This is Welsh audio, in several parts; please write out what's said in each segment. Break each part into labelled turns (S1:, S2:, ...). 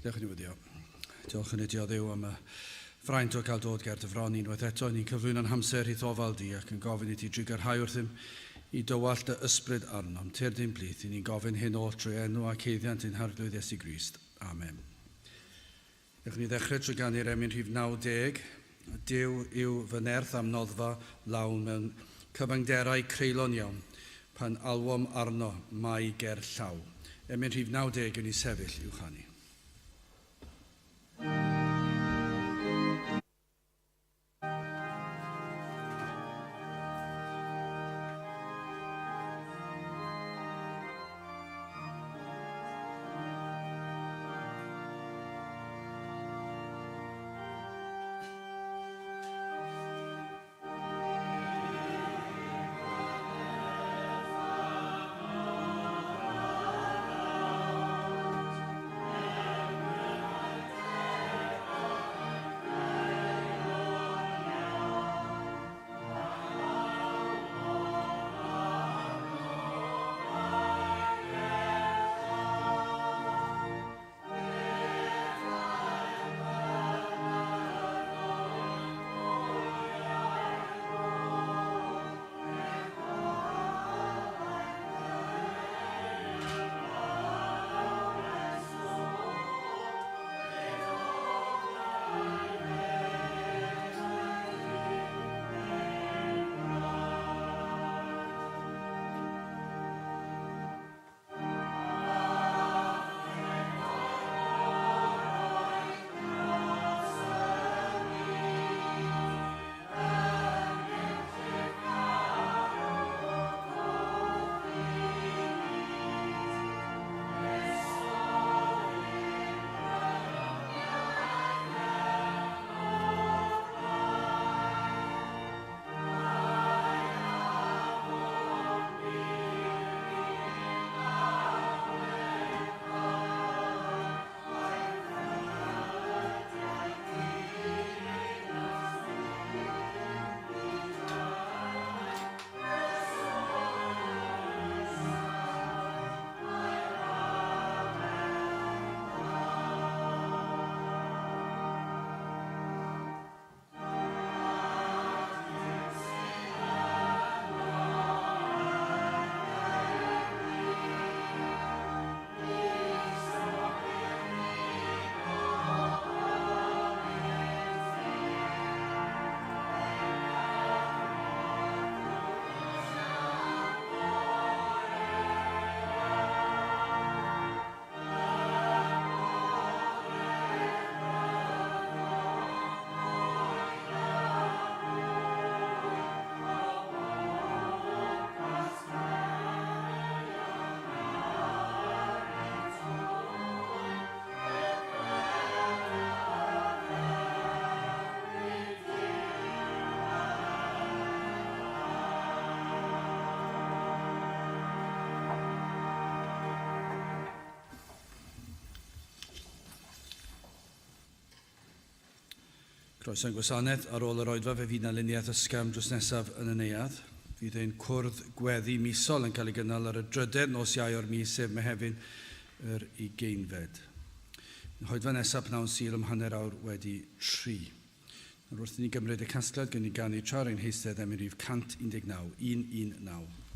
S1: Dewch i ni weddïo. Diolch yn i Dduw am y fraint o gael dod ger dy fron unwaith eto. Ni'n cyflwyno'n hamser i'th ofal di ac yn gofyn i ti drugarhau wrthym i dywallt dy ysbryd arnom. Tyrd i'n plith, i ni'n gofyn hyn oll trwy enw ac haeddiant ein Harglwydd Iesu Grist. Amen. Dewch ni ddechrau trwy ganu'r emyn rhif 90. Duw yw fy nerth am noddfa lawn mewn cyfyngderau creulon iawn, pan alwom arno mae ger llaw. Emyn rhif 90 yn ei sefyll i'w chanu. Croeso i'n gwasanaeth. Ar ôl yr oedfa fe fydd 'na luniaeth ysgafn drws nesaf yn y neuadd. Fydd ein cwrdd gweddi misol yn cael ei gynnal ar y drydedd nos Iau o'r mis, sef Mehefin yr ugeinfed. Yn hoedfa nesaf pnawn Sul am 3:30. Nawr wrth i ni gymryd y casgliad, gawn ni ganu tra ar ein heistedd emyn rhif 119, 119.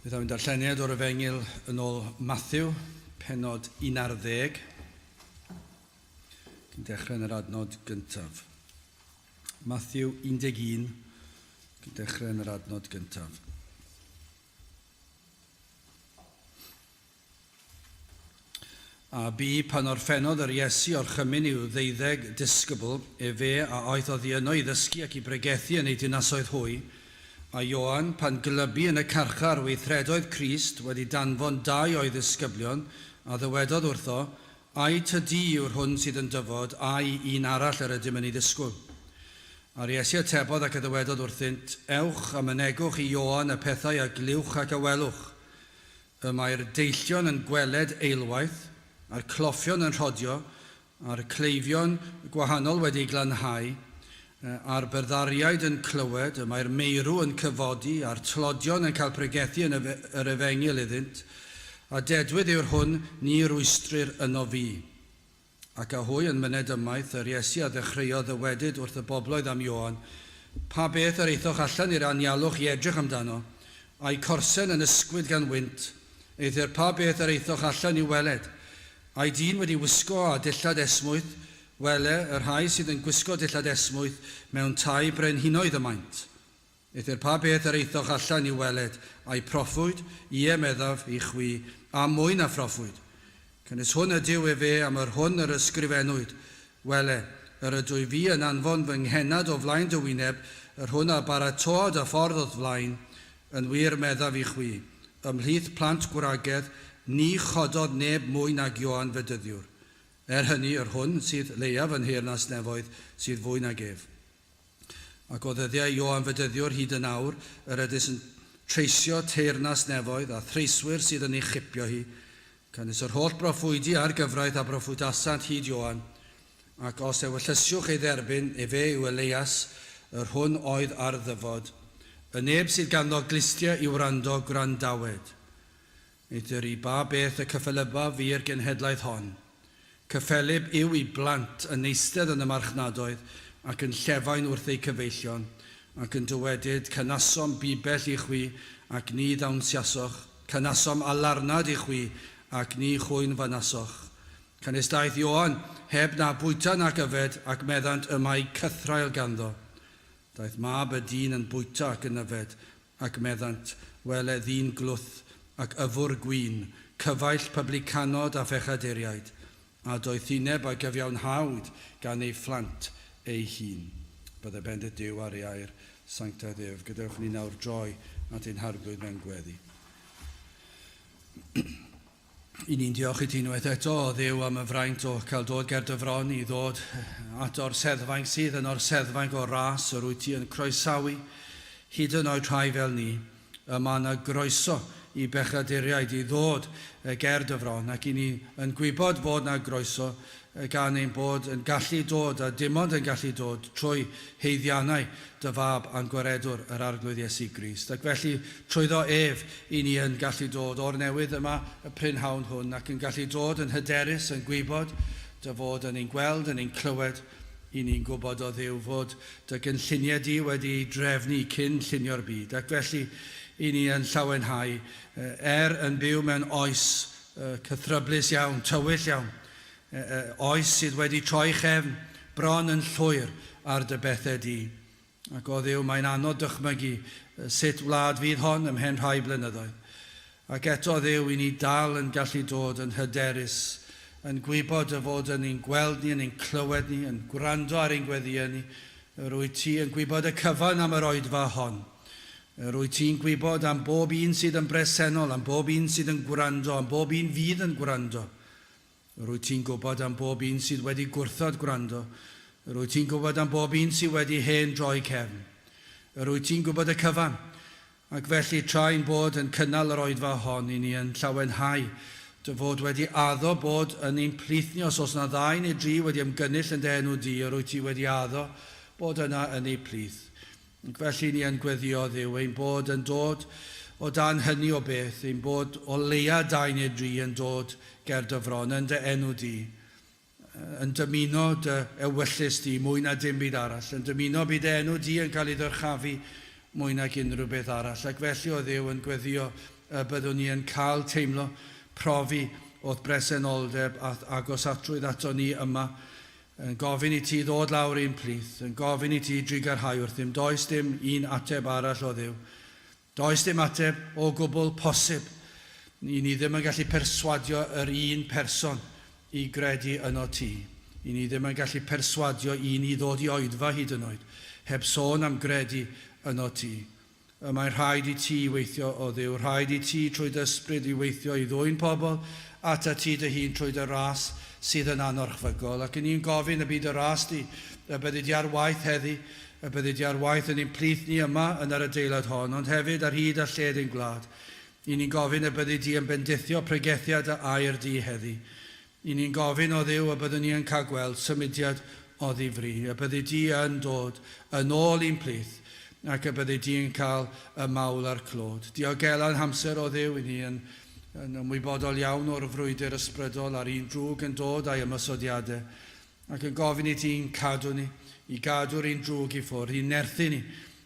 S1: Fe ddaw'n darlleniad o'r Efengyl yn ôl Matthew, pennod 11. Cyn dechrau yn yr adnod gyntaf. Matthew 11, cyn dechrau yn yr adnod gyntaf. A bu pan orffennodd yr Iesu orchymyn i'w ddeuddeg disgybl, efe a aeth oddi yno i ddysgu ac i bregethu yn eu dinasoedd hwy. A Ioan, pan glybu yn y carchar weithredoedd Crist, wedi danfon dau o'i ddisgyblion, a ddywedodd wrtho, Ai ty di yw'r hwn sydd yn dyfod, ai un arall yr ydym yn ei ddisgwyl? A'r Iesu atebodd ac a ddywedodd wrthynt, Ewch, a mynegwch i Ioan y pethau a glywch ac a welwch. Y mae'r deillion yn gweled eilwaith, a'r cloffion yn rhodio, a'r cleifion gwahanol wedi eu glanhau, a'r byrddariaid yn clywed, y mae'r meirw yn cyfodi, a'r tlodion yn cael pregethu yn yr efengyl iddynt, a dedwydd yw'r hwn ni rwystrir yno fi. Ac a hwy yn myned ymaith, yr Iesu a ddechreuodd ddywedyd wrth y bobloedd am Ioan, Pa beth yr aethoch allan i'r anialwch i edrych amdano? Ai corsen yn ysgwyd gan wynt? Eithr pa beth yr aethoch allan i'w weled? Ai dyn wedi wisgo â dillad esmwyth? Wele, y rhai sydd yn gwisgo dillad esmwyth mewn tai brenhinoedd y maent. Eithr pa beth yr aethoch allan i'w weled, ai proffwyd? Ie, meddaf i chwi, a mwy na phroffwyd. Canys hwn ydyw efe am yr hwn yr ysgrifennwyd, Wele, yr ydwyf fi yn anfon fy nghennad o flaen dy wyneb, yr hwn a baratoa dy ffordd o'th flaen, yn wir meddaf i chwi, ymhlith plant gwragedd, ni chododd neb mwy nag Ioan Fedyddiwr. Er hynny, yr hwn sydd leiaf yn nheyrnas nefoedd sydd fwy nag ef. Ac o ddyddiau Ioan Fedyddiwr hyd yn awr, yr ydys yn treisio teyrnas nefoedd, a threiswyr sydd yn ei chipio hi. Canys yr holl broffwydi a'r gyfraith a broffwydasant hyd Ioan. Ac os ewyllysiwch ei dderbyn, efe yw Eleias, yr hwn oedd ar ddyfod. Y neb sydd ganddo glustiau i wrando, gwrandawed. Eithr i ba beth y cyffelyba fi i'r genhedlaeth hon? Cyffelyb yw i blant yn eistedd yn y marchnadoedd ac yn llefain wrth eu cyfeillion, ac yn dywedyd, Canasom bibell i chwi, ac ni ddawnsiasoch, canasom alarnad i chwi, ac ni chwyn-fanasoch. Canys daeth Ioan, heb na bwyta nac yfed, ac meddant, Y mae cythraul ganddo. Daeth mab y dyn yn bwyta ac yn yfed, Ac meddant, Wele ddyn glwth, ac yfwr gwin, cyfaill publicanod a phechaduriaid, a doethineb a gyfiawnhawyd gan ei phlant ei hun. Bydde bendith Duw ar ei air sanctaidd ef. Gadewch ni nawr droi at ein Harglwydd mewn gweddi. I ni'n diolch i ti unwaith eto, o Dduw, am y fraint o cael dod ger dy fron i ddod at orseddfainc sydd yn orseddfainc o ras yr wyt ti yn croesawu hyd yn oed rhai fel ni. Y mae yna groeso i bechaduriaid i ddod ger dy fron, ac i ni yn gwybod fod 'na groeso gan ein bod yn gallu dod, a dim ond yn gallu dod, trwy haeddiannau dy Fab a'n Gwaredwr, yr Arglwydd Iesu Grist. Ac felly, trwyddo ef, i ni yn gallu dod o'r newydd yma y prynhawn hwn, ac yn gallu dod yn hyderus, yn gwybod dy fod yn ein gweld, yn ein clywed, i ni'n gwybod, o Dduw, fod dy gynlluniau di wedi ei drefnu cyn llunio'r byd. Ac felly, i ni yn llawenhau, er yn byw mewn oes cythryblus iawn, tywyll iawn, oes sydd wedi troi chefn bron yn llwyr ar dy bethau di. Ac o Dduw, mae'n anodd dychmygu sut wlad fydd hon ymhen rhai blynyddoedd. Ac eto, Dduw, i ni dal yn gallu dod yn hyderus, yn gwybod dy fod yn ein gweld ni, yn ein clywed ni, yn gwrando ar ein gweddïau ni. Yr wyt ti yn gwybod y cyfan am yr oedfa hon. Yr wyt ti'n gwybod am bob un sydd yn bresennol, am bob un sydd yn gwrando, am bob un fydd yn gwrando. Yr wyt ti'n gwybod am bob un sydd wedi gwrthod gwrando. Yr wyt ti'n gwybod am bob un sydd wedi hen droi cefn. Yr wyt ti'n gwybod y cyfan. Ac felly, tra ein bod yn cynnal yr oedfa hon, i ni yn llawenhau dy fod wedi addo bod yn ein plith ni, os oes 'na ddau neu dri wedi ymgynnull yn dy enw di, yr wyt ti wedi addo bod yna yn eu plith. Ac felly ni yn gweddio, Dduw, ein bod yn dod o dan hynny o beth, ein bod o leia dau neu dri yn dod ger dy fron, yn dy enw di, yn dymuno dy ewyllys di mwy na dim byd arall, yn dymuno bydd dy enw di yn cael ei ddyrchafu mwy nag unrhyw beth arall. Ac felly, o Dduw, yn gweddio y byddwn ni yn cael teimlo profi o'th bresenoldeb a agosatrwydd ato ni yma, yn gofyn i ti ddod lawr i'n plith, yn gofyn i ti drugarhau wrthym. Does dim un ateb arall o Dduw. Does dim ateb o gwbl posib. I ni ddim yn gallu perswadio yr un person i gredu yno ti. I ni ddim yn gallu perswadio un i ddod i oedfa hyd yn oed, heb sôn am gredu yno ti. Y mae rhaid i ti weithio o Dduw, rhaid i ti trwy dy ysbryd i weithio i ddwyn pobl ata ti dy hun trwy dy ras sydd yn anorchfygol. Ac yn ni'n gofyn y byd y ras di, y byddi di ar waith heddi, y byddi di ar waith yn ein plith ni yma yn yr adeilad hon, ond hefyd ar hyd a lled ein gwlad. I ni'n gofyn y byddi di yn bendithio pregethiad y air di heddi. I ni'n gofyn o Dduw y byddwn ni yn cael gweld symudiad o ddifri, y byddi di yn dod yn ôl i'n plith, ac y byddi di yn cael y mawl a'r clod. Diogela'n hamser o Dduw i ni yn ymwybodol iawn o'r frwydr ysbrydol a'r un drwg yn dod a'i ymosodiadau, ac yn gofyn i ti'n cadw ni, i gadw'r un drwg i ffwrdd, i nerthu ni,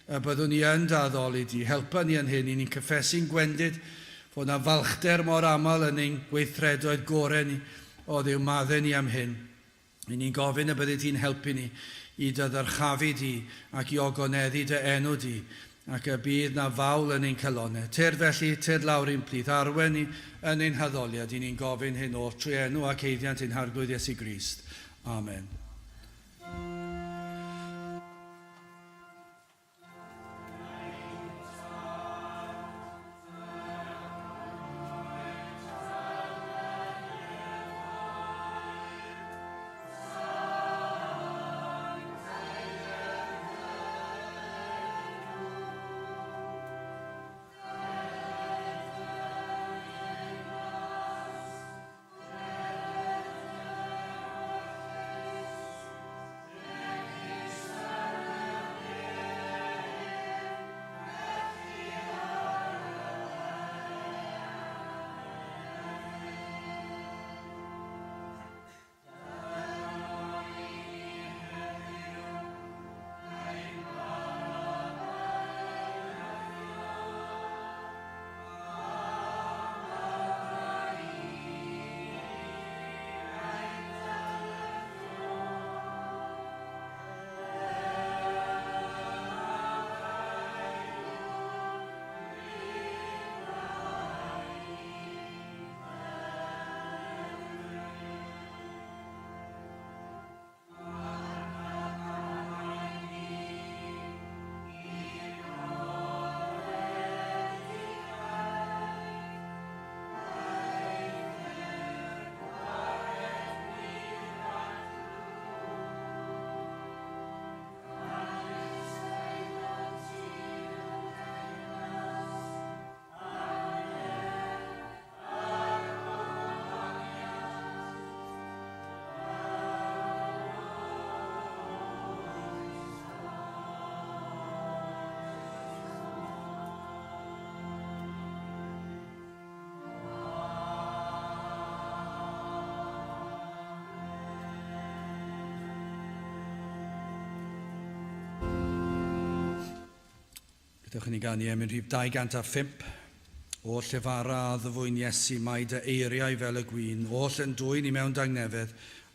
S1: y byddwn ni yn dy addoli di. Helpa ni yn hyn, i ni'n cyffesu'n gwendid, fod na falchder mor aml yn ein gweithredoedd gorau ni, o Dduw, maddau ni am hyn. I ni'n gofyn y byddi di'n helpu ni i dy ddyrchafu di ac i ogoneddu dy enw di, ac y bydd na fawl yn ein calonau. Tyrd felly, tyrd lawr i'n plith, arwen ni yn ein haddoliad, i ni'n gofyn hyn oll trwy enw ac haeddiant ein Harglwydd Iesu Grist. Amen. Gadewch i ni ganu emyn rhif 205. O llefara a ddyfwyn Iesu, mae dy eiriau fel y gwin, oll yn dwyn i mewn dangnefedd,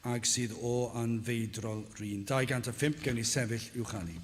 S1: ag sydd o anfeidrol rin. 205, gewn ni sefyll i'w chanu.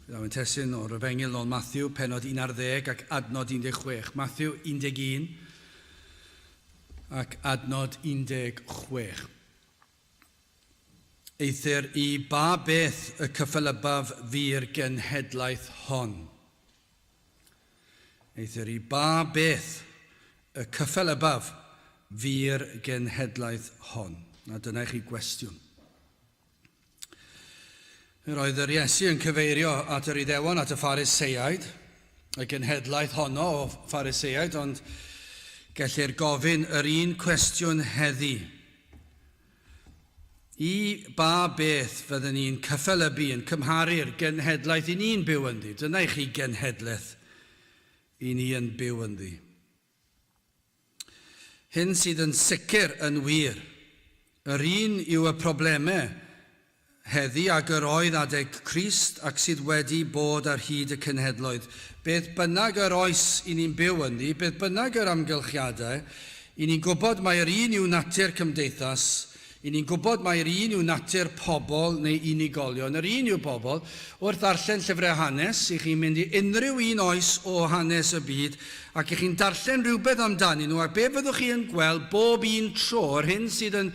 S1: Fe ddaw ein testun o'r Efengyl nôl Matthew, pennod 11 ac adnod 16. Matthew 11 ac adnod 16. Eithr i ba beth y cyffelybbaf fi'r genhedlaeth hon? Eithr i ba beth y cyffelybbaf fi'r genhedlaeth hon? A dyna i chi gwestiwn. Yr oedd yr Iesu yn cyfeirio at yr Iddewon, at y Phariseaid, y genhedlaeth honno o Phariseaid, ond gellir gofyn yr un cwestiwn heddi. I ba beth fydden ni'n cyffelybu, yn cymharu'r genhedlaeth i ni'n byw ynddi? Dyna i chi genhedlaeth i ni yn byw ynddi. Hyn sydd yn sicr yn wir. Yr un yw y problemau heddi ag yr oedd adeg Crist ac sydd wedi bod ar hyd y cenhedloedd. Beth bynnag yr oes i ni'n byw ynddi, beth bynnag yr amgylchiadau, i ni'n gwybod mai'r un yw natur cymdeithas, i ni'n gwybod mai'r un yw natur pobl neu unigolion, yr un yw pobl. Wrth ddarllen llyfrau hanes, i chi'n mynd i unrhyw un oes o hanes y byd ac i chi'n darllen rhywbeth amdanyn nhw, a be fyddwch chi yn gweld bob un tro, yr hyn sydd yn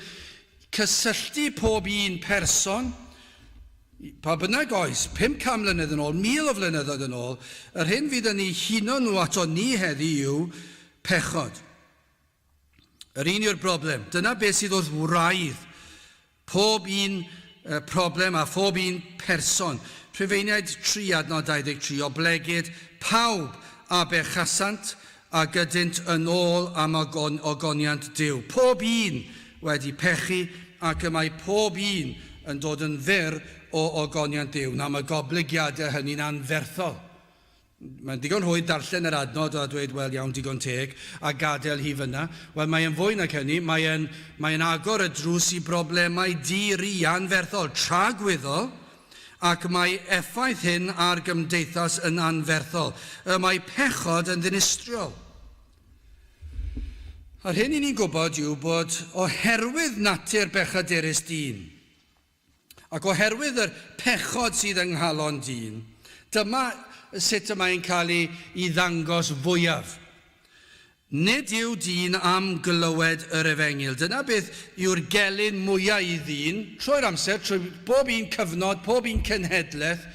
S1: Cysylltu pob un person, pa bynnag oes, 500 mlynedd yn ôl, 1,000 o flynyddoedd yn ôl, yr hyn fydd yn eu huno nhw ato ni heddi yw pechod. Yr un yw'r broblem. Dyna beth sydd wrth wraidd pob un problem a phob un person. Rhufeiniaid 3 adnod 23, oblegid pawb a bechasant Ac ydynt yn ôl am ogoniant Duw. Pob un wedi pechu, ac y mae pob un yn dod yn fyr o ogoniant Duw. Nawr, mae goblygiadau hynny'n anferthol. Mae'n ddigon rhwydd darllen yr adnod a dweud, wel, iawn, digon teg, a gadael hi fyna. Wel, mae e'n fwy nag hynny. Mae e'n, mae e'n agor y drws i broblemau di-ri, anferthol, tragwyddol, Ac mae effaith hyn ar gymdeithas yn anferthol. Y mae pechod yn ddinistriol. A'r hyn i ni'n gwybod yw bod oherwydd natur bechadurus dyn, ac oherwydd yr pechod sydd yng nghalon dyn, dyma sut y mae'n cael ei, ei ddangos fwyaf. Nid yw dyn am glywed yr efengyl. Dyna beth yw'r gelyn mwya i ddyn, trwy'r amser, trwy bob un cyfnod, pob un cenhedlaeth.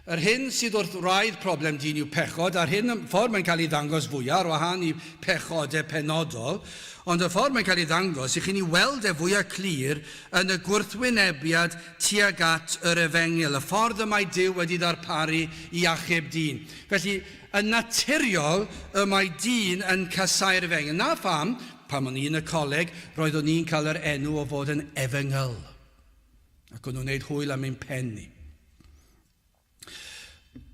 S1: Yr hyn sydd wrth wraidd problem dyn yw pechod, a'r hyn, ffordd mae'n cael ei ddangos fwya, ar wahân i pechodau penodol, ond y ffordd mae'n cael ei ddangos, i chi'n ei weld e fwya clir yn y gwrthwynebiad tuag at yr efengyl, y ffordd y mae Duw wedi ddarparu i achub dyn. Felly, Yn naturiol, y mae dyn yn casáu'r efengyl. Na pham, pan o'n i yn y coleg, roeddwn i'n cael yr enw o fod yn efengyl. Ac o'n nhw'n gwneud hwyl am ein pen ni.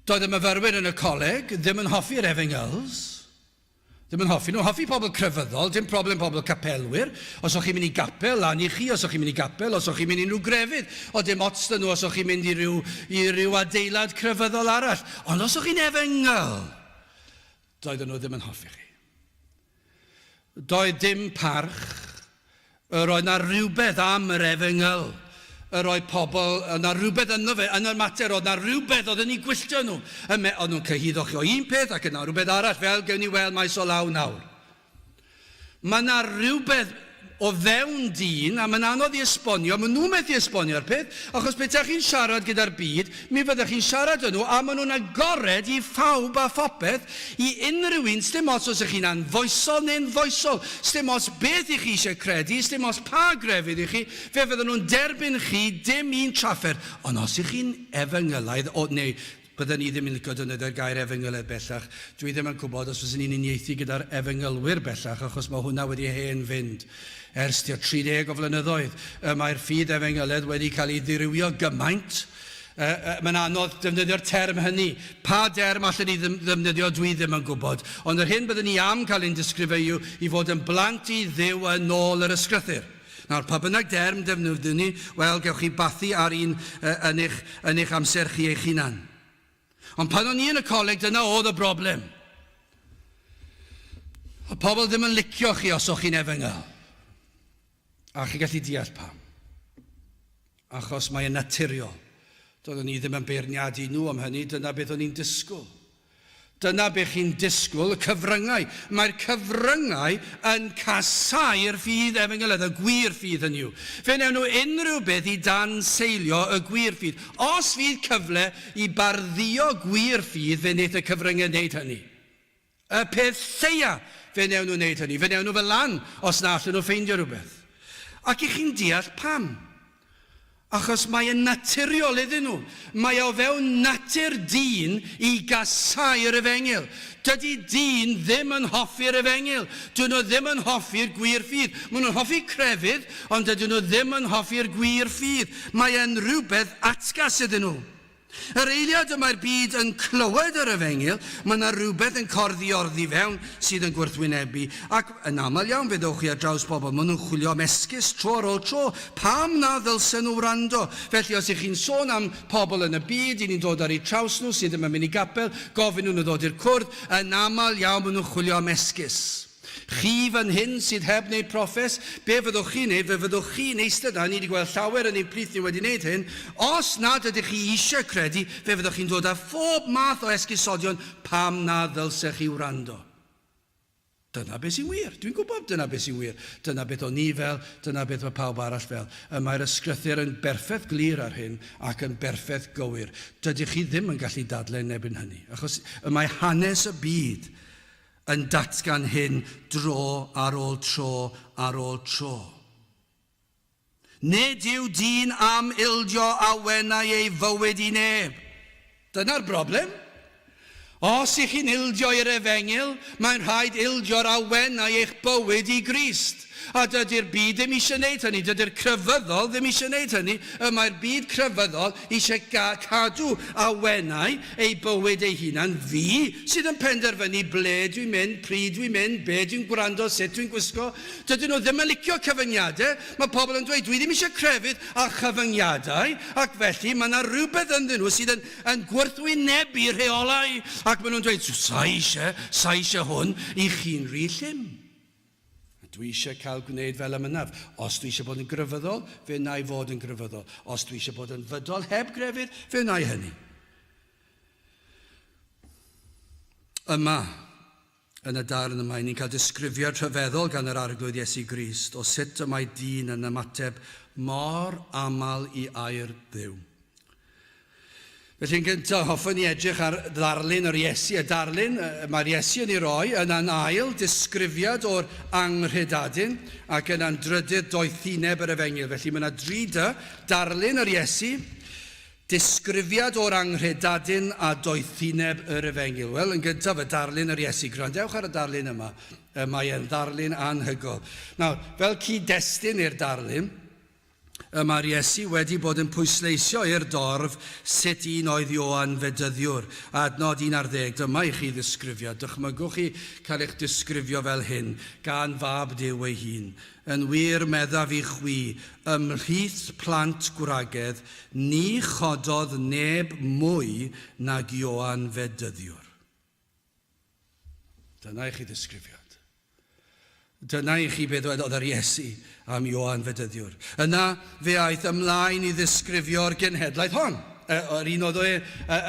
S1: Doedd y myfyrwyr yn y coleg ddim yn hoffi'r efengyls. Ddim yn hoffi nhw. Hoffi pobl crefyddol, dim problem pobl capelwyr. Os o'ch chi'n mynd i gapel, lan i chi. Os o'ch chi'n mynd i gapel, os o'ch chi'n mynd i unrhyw grefydd. O dim ots 'da nhw os o'ch chi'n mynd i ryw, i ryw adeilad crefyddol arall. Ond os o'ch chi'n efengyl, doedden nhw ddim yn hoffi chi. Doedd dim parch. Yr oedd 'na rywbeth am yr efengyl. Yr oedd pobl, oedd 'na rywbeth ynddo fe, yn y mater, oedd 'na rywbeth oedd yn eu gwylltio nhw. Y me, oedd nhw'n cyhuddo chi o un peth ac yna rhywbeth arall, fel gewn ni weld maes o law nawr. Mae 'na rywbeth o fewn dyn, a mae'n anodd i esbonio, maen nhw methu esbonio'r peth, achos petaech chi'n siarad gyda'r byd, Mi fyddech chi'n siarad â nhw a maen nhw'n agored i phawb a phopeth, i unrhyw un, sdim ots os ych chi'n anfoesol neu'n foesol, sdim ots beth i chi eisiau credu, sdim ots pa grefydd i chi, fe fydden nhw'n derbyn chi, dim un trafferth. Ond os ych chi'n efengylaidd, o, neu bydden ni ddim yn licio defnyddio'r gair efengylaidd bellach, dwi ddim yn gwybod os fyswn i'n uniaethu gyda'r efengylwyr bellach, achos mae hwnna wedi hen fynd. Ers tua 30 o flynyddoedd, y mae'r ffydd efengylaidd wedi cael ei ddirywio gymaint, mae'n anodd defnyddio'r term hynny. Pa derm allen ni ddefnyddio, dwi ddim yn gwybod. Ond yr hyn byddwn ni am cael ein disgrifio yw i fod yn blant i Dduw yn ôl yr Ysgrythur. Nawr, pa bynnag derm defnyddiwn ni, wel, gewch chi bathu ar un yn eich, yn eich amser chi eich hunan. Ond pan o'n i yn y coleg, dyna oedd y broblem. Y pobl ddim yn licio chi os o'ch chi'n efengyl. A chi gallu deall pam. Achos mae'n naturiol. Doeddwn i ddim yn beirniadu nhw am hynny, dyna beth o'n i'n disgwyl. Dyna be chi'n disgwyl, y cyfryngau. Mae'r cyfryngau yn casáu'r ffydd efengylaidd, y gwir ffydd hynny yw. Fe wnewn nhw unrhyw beth i danseilio y gwir ffydd. Os fydd cyfle i bardduo gwir ffydd, fe wneith y cyfryngau wneud hynny. Y peth lleia, fe wnewn nhw wneud hynny. Fe wnewn nhw fe lan os na allan nhw ffeindio rhywbeth. Ac i chi'n deall pam. Achos mae e'n naturiol iddyn nhw. Mae o fewn natur dyn i gasáu'r efengyl. Dydy dyn ddim yn hoffi'r efengyl. Dyn nhw ddim yn hoffi'r gwir ffydd. Maen nhw'n hoffi crefydd, ond dydyn nhw ddim yn hoffi'r gwir ffydd. Mae e'n rhywbeth atgas iddyn nhw. Yr eiliad y mae'r byd yn clywed yr efengyl, mae yna rywbeth yn corddi orddi fewn sydd yn gwrthwynebu, ac yn aml iawn fe ddowch chi ar draws pobl, maen nhw'n chwilio am esgus tro ar ôl tro, pam na ddylsen nhw wrando? Felly os ych chi'n sôn am pobl yn y byd, i ni'n dod ar eu traws nhw sydd ddim yn mynd i gapel, gofyn nhw ddod i'r cwrdd, yn aml iawn maen nhw'n chwilio am esgus. Chi fan hyn sydd heb wneud proffes, be fyddwch chi'n wneud? Fe fyddwch chi'n eistedd 'na, ni wedi gweld llawer yn ein plith ni wedi wneud hyn, os nad ydych chi eisiau credu, fe fyddwch chi'n dod â phob math o esgusodion pam na ddylsech chi wrando. Dyna beth sy'n wir. Dwi'n gwybod dyna beth sy'n wir. Dyna beth o'n i fel, dyna beth mae pawb arall fel. Y mae'r ysgrythur yn berffaith glir ar hyn ac yn berffaith gywir. Dydych chi ddim yn gallu dadlau yn erbyn hynny, achos y mae hanes y byd yn datgan hyn dro ar ôl tro ar ôl tro. Nid yw dyn am ildio awenau ei fywyd i neb. Dyna'r broblem. Os ych chi'n ildio i'r efengyl, mae'n rhaid ildio'r awenau eich bywyd i Grist. A dydy'r byd ddim eisiau gwneud hynny, dydy'r crefyddol ddim eisiau gwneud hynny, y mae'r byd crefyddol eisiau cadw awenau ei bywyd ei hunan, fi sydd yn penderfynu ble dwi'n mynd, pryd dwi'n mynd, be dwi'n gwrando, sut dwi'n gwisgo. Dydyn nhw ddim yn licio cyfyngiadau, mae pobl yn dweud dwi ddim eisiau crefydd a chyfyngiadau, ac felly mae yna rhywbeth ynddyn nhw sydd yn, yn gwrthwynebu rheolau, ac maen nhw'n dweud sa eisiau, sa eisiau hwn, i chi'n rhy llym. A dwi eisiau cael gwneud fel y mynnaf. Os dwi eisiau bod yn grefyddol, fe wna i fod yn grefyddol. Os dwi eisiau bod yn fydol heb grefydd, fe wna i hynny. Yma, yn y darn yma, ni'n cael disgrifiad rhyfeddol gan yr Arglwydd Iesu Grist o sut y mae dyn yn ymateb mor aml i air Dduw. Felly yn gyntaf, hoffwn i edrych ar ddarlun yr Iesu. Y darlun mae'r Iesu yn ei roi yna'n ail disgrifiad o'r anghredadun ac yna'n drydydd doethineb yr efengyl. Felly mae yna dri dy, darlun yr Iesu, disgrifiad o'r anghredadun a doethineb yr efengyl. Wel, yn gyntaf, y darlun yr Iesu. Gwrandewch ar y darlun yma. Mae e'n ddarlun anhygoel. Nawr, fel cyd-destun i'r darlun, Y mae'r Iesu wedi bod yn pwysleisio i'r dorf sut un oedd Ioan Fedyddiwr. Adnod 11, dyma i chi ddisgrifiad. Dychmygwch chi cael eich disgrifio fel hyn gan Fab Duw ei hun. Yn wir, meddaf i chwi, ymhlith plant gwragedd, ni chododd neb mwy nag Ioan Fedyddiwr. Dyna i chi ddisgrifiad. Dyna i chi beth ddywedodd yr Iesu am Ioan Fedyddiwr. Yna fe aeth ymlaen i ddisgrifio'r genhedlaeth hon, yr un oedd e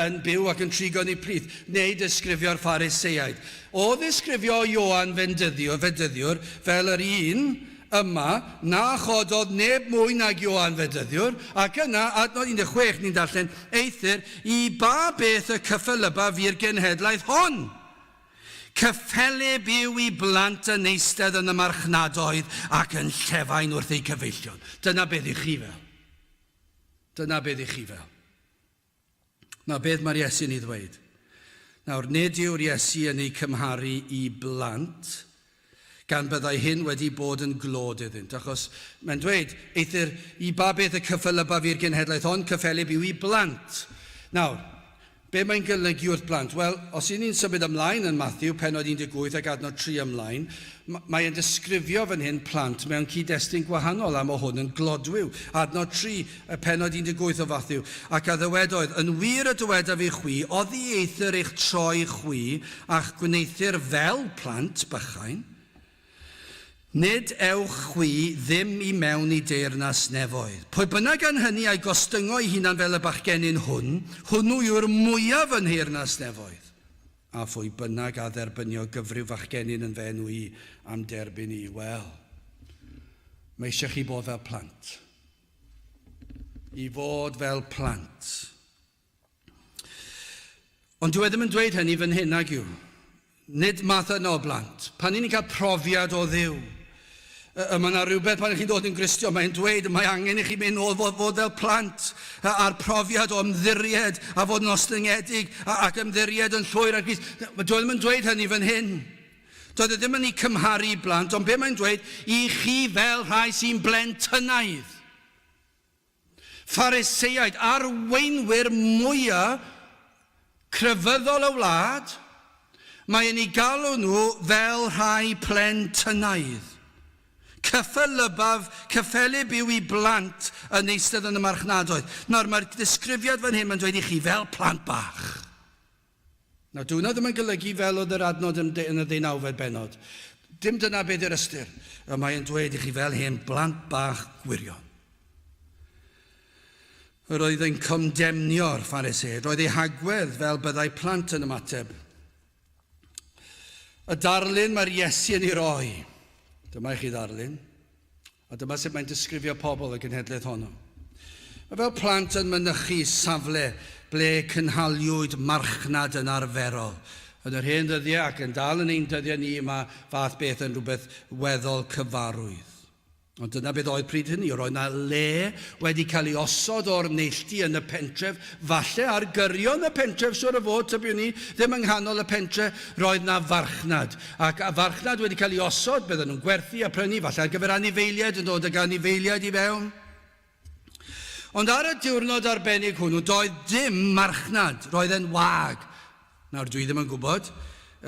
S1: yn byw ac yn trigo yn eu plith, neu disgrifio'r Phariseaid. O ddisgrifio Ioan Fendyddiwr, Fedyddiwr fel yr un yma, na chododd neb mwy nag Ioan Fedyddiwr, ac yna, adnod 16, ni'n darllen, Eithr, i ba beth y cyffelyba fi'r genhedlaeth hon? Cyffelyb yw i blant yn eistedd yn y marchnadoedd ac yn llefain wrth eu cyfeillion. Dyna beth i chi fel. Dyna beth i chi fel. Nawr, beth mae'r Iesu'n ei ddweud? Nawr, nid yw'r Iesu yn eu cymharu i blant, gan byddai hyn wedi bod yn glod iddynt, achos mae'n dweud, eithr i ba beth y cyffelyba fi'r genhedlaeth hon, cyffelyb yw i blant. Nawr, be mae'n golygu wrth blant? Wel, os y'n ni'n symud ymlaen yn Matthew, pennod 18 ac adnod 3 ymlaen, Mae e'n disgrifio fan hyn plant mewn cyd-destun gwahanol a mae hwn yn glodwiw. Adnod 3, y pennod 18 o Fathew. Ac a ddywedoedd, Yn wir y dywedaf i chwi, oddieithr eich troi chwi a'ch gwneuthur fel plant bychain, Nid ewch chwi ddim i mewn i deyrnas nefoedd. Pwy bynnag gan hynny a'i gostyngo ei hunan fel y bachgenyn hwn, hwnnw yw'r mwyaf yn nheyrnas nefoedd. A phwy bynnag a dderbynio gyfryw fachgenyn yn fy enw i, a'm derbyn i, wel, mae eisiau chi bod fel plant. I fod fel plant. Ond dyw e ddim yn dweud hynny fan hyn, nag yw? Nid math yna o blant. Pan ni'n cael profiad o Dduw, y mae yna rhywbeth pan chi'n dod yn Gristion, mae'n dweud mae angen i chi mynd nôl fod, fod fel plant a'r profiad o ymddiried a fod yn ostyngedig ac ymddiried yn llwyr ar Grist. Dyw e ddim yn dweud hynny fan hyn. Doedd e ddim yn ei cymharu i blant, ond be mae'n dweud, i chi fel rhai sy'n blentynaidd. Phariseaid, arweinwyr mwya crefyddol y wlad, mae yn eu galw nhw fel rhai plentynaidd. Cyffelybbaf, cyffelyb yw i blant yn eistedd yn y marchnadoedd. Nawr, mae'r disgrifiad fan hyn, mae'n dweud i chi fel plant bach. Nawr, dyw hwnna ddim yn golygu fel oedd yr adnod yn, yn y ddeunawfed bennod. Dim dyna beth yw'r ystyr. Y mae yn dweud i chi fel hen blant bach gwirion. Yr oedd yn condemnio'r Phariseaid. Roedd ei hagwedd fel byddai plant yn ymateb. Y darlun mae'r Iesu yn ei roi. Dyma i chi ddarlun. A dyma sut mae'n disgrifio pobl y genhedlaeth honno. Mae fel plant yn mynychu safle ble cynhaliwyd marchnad yn arferol. Yn yr hen ddyddiau ac yn dal yn ein dyddiau ni mae fath beth yn rhywbeth weddol cyfarwydd. Ond dyna beth oedd pryd hynny, roedd 'na le wedi cael ei osod o'r neilltu yn y pentref, falle ar gyrion y pentref siwr o fod, tybiwn i, ddim yng nghanol y pentre, roedd 'na farchnad. Ac a farchnad wedi cael ei osod, bydden nhw'n gwerthu a prynu, falle ar gyfer anifeiliaid, yn dod ag anifeiliaid i fewn. Ond ar y diwrnod arbennig hwnnw, doedd dim marchnad, roedd e'n wag. Nawr, dwi ddim yn gwybod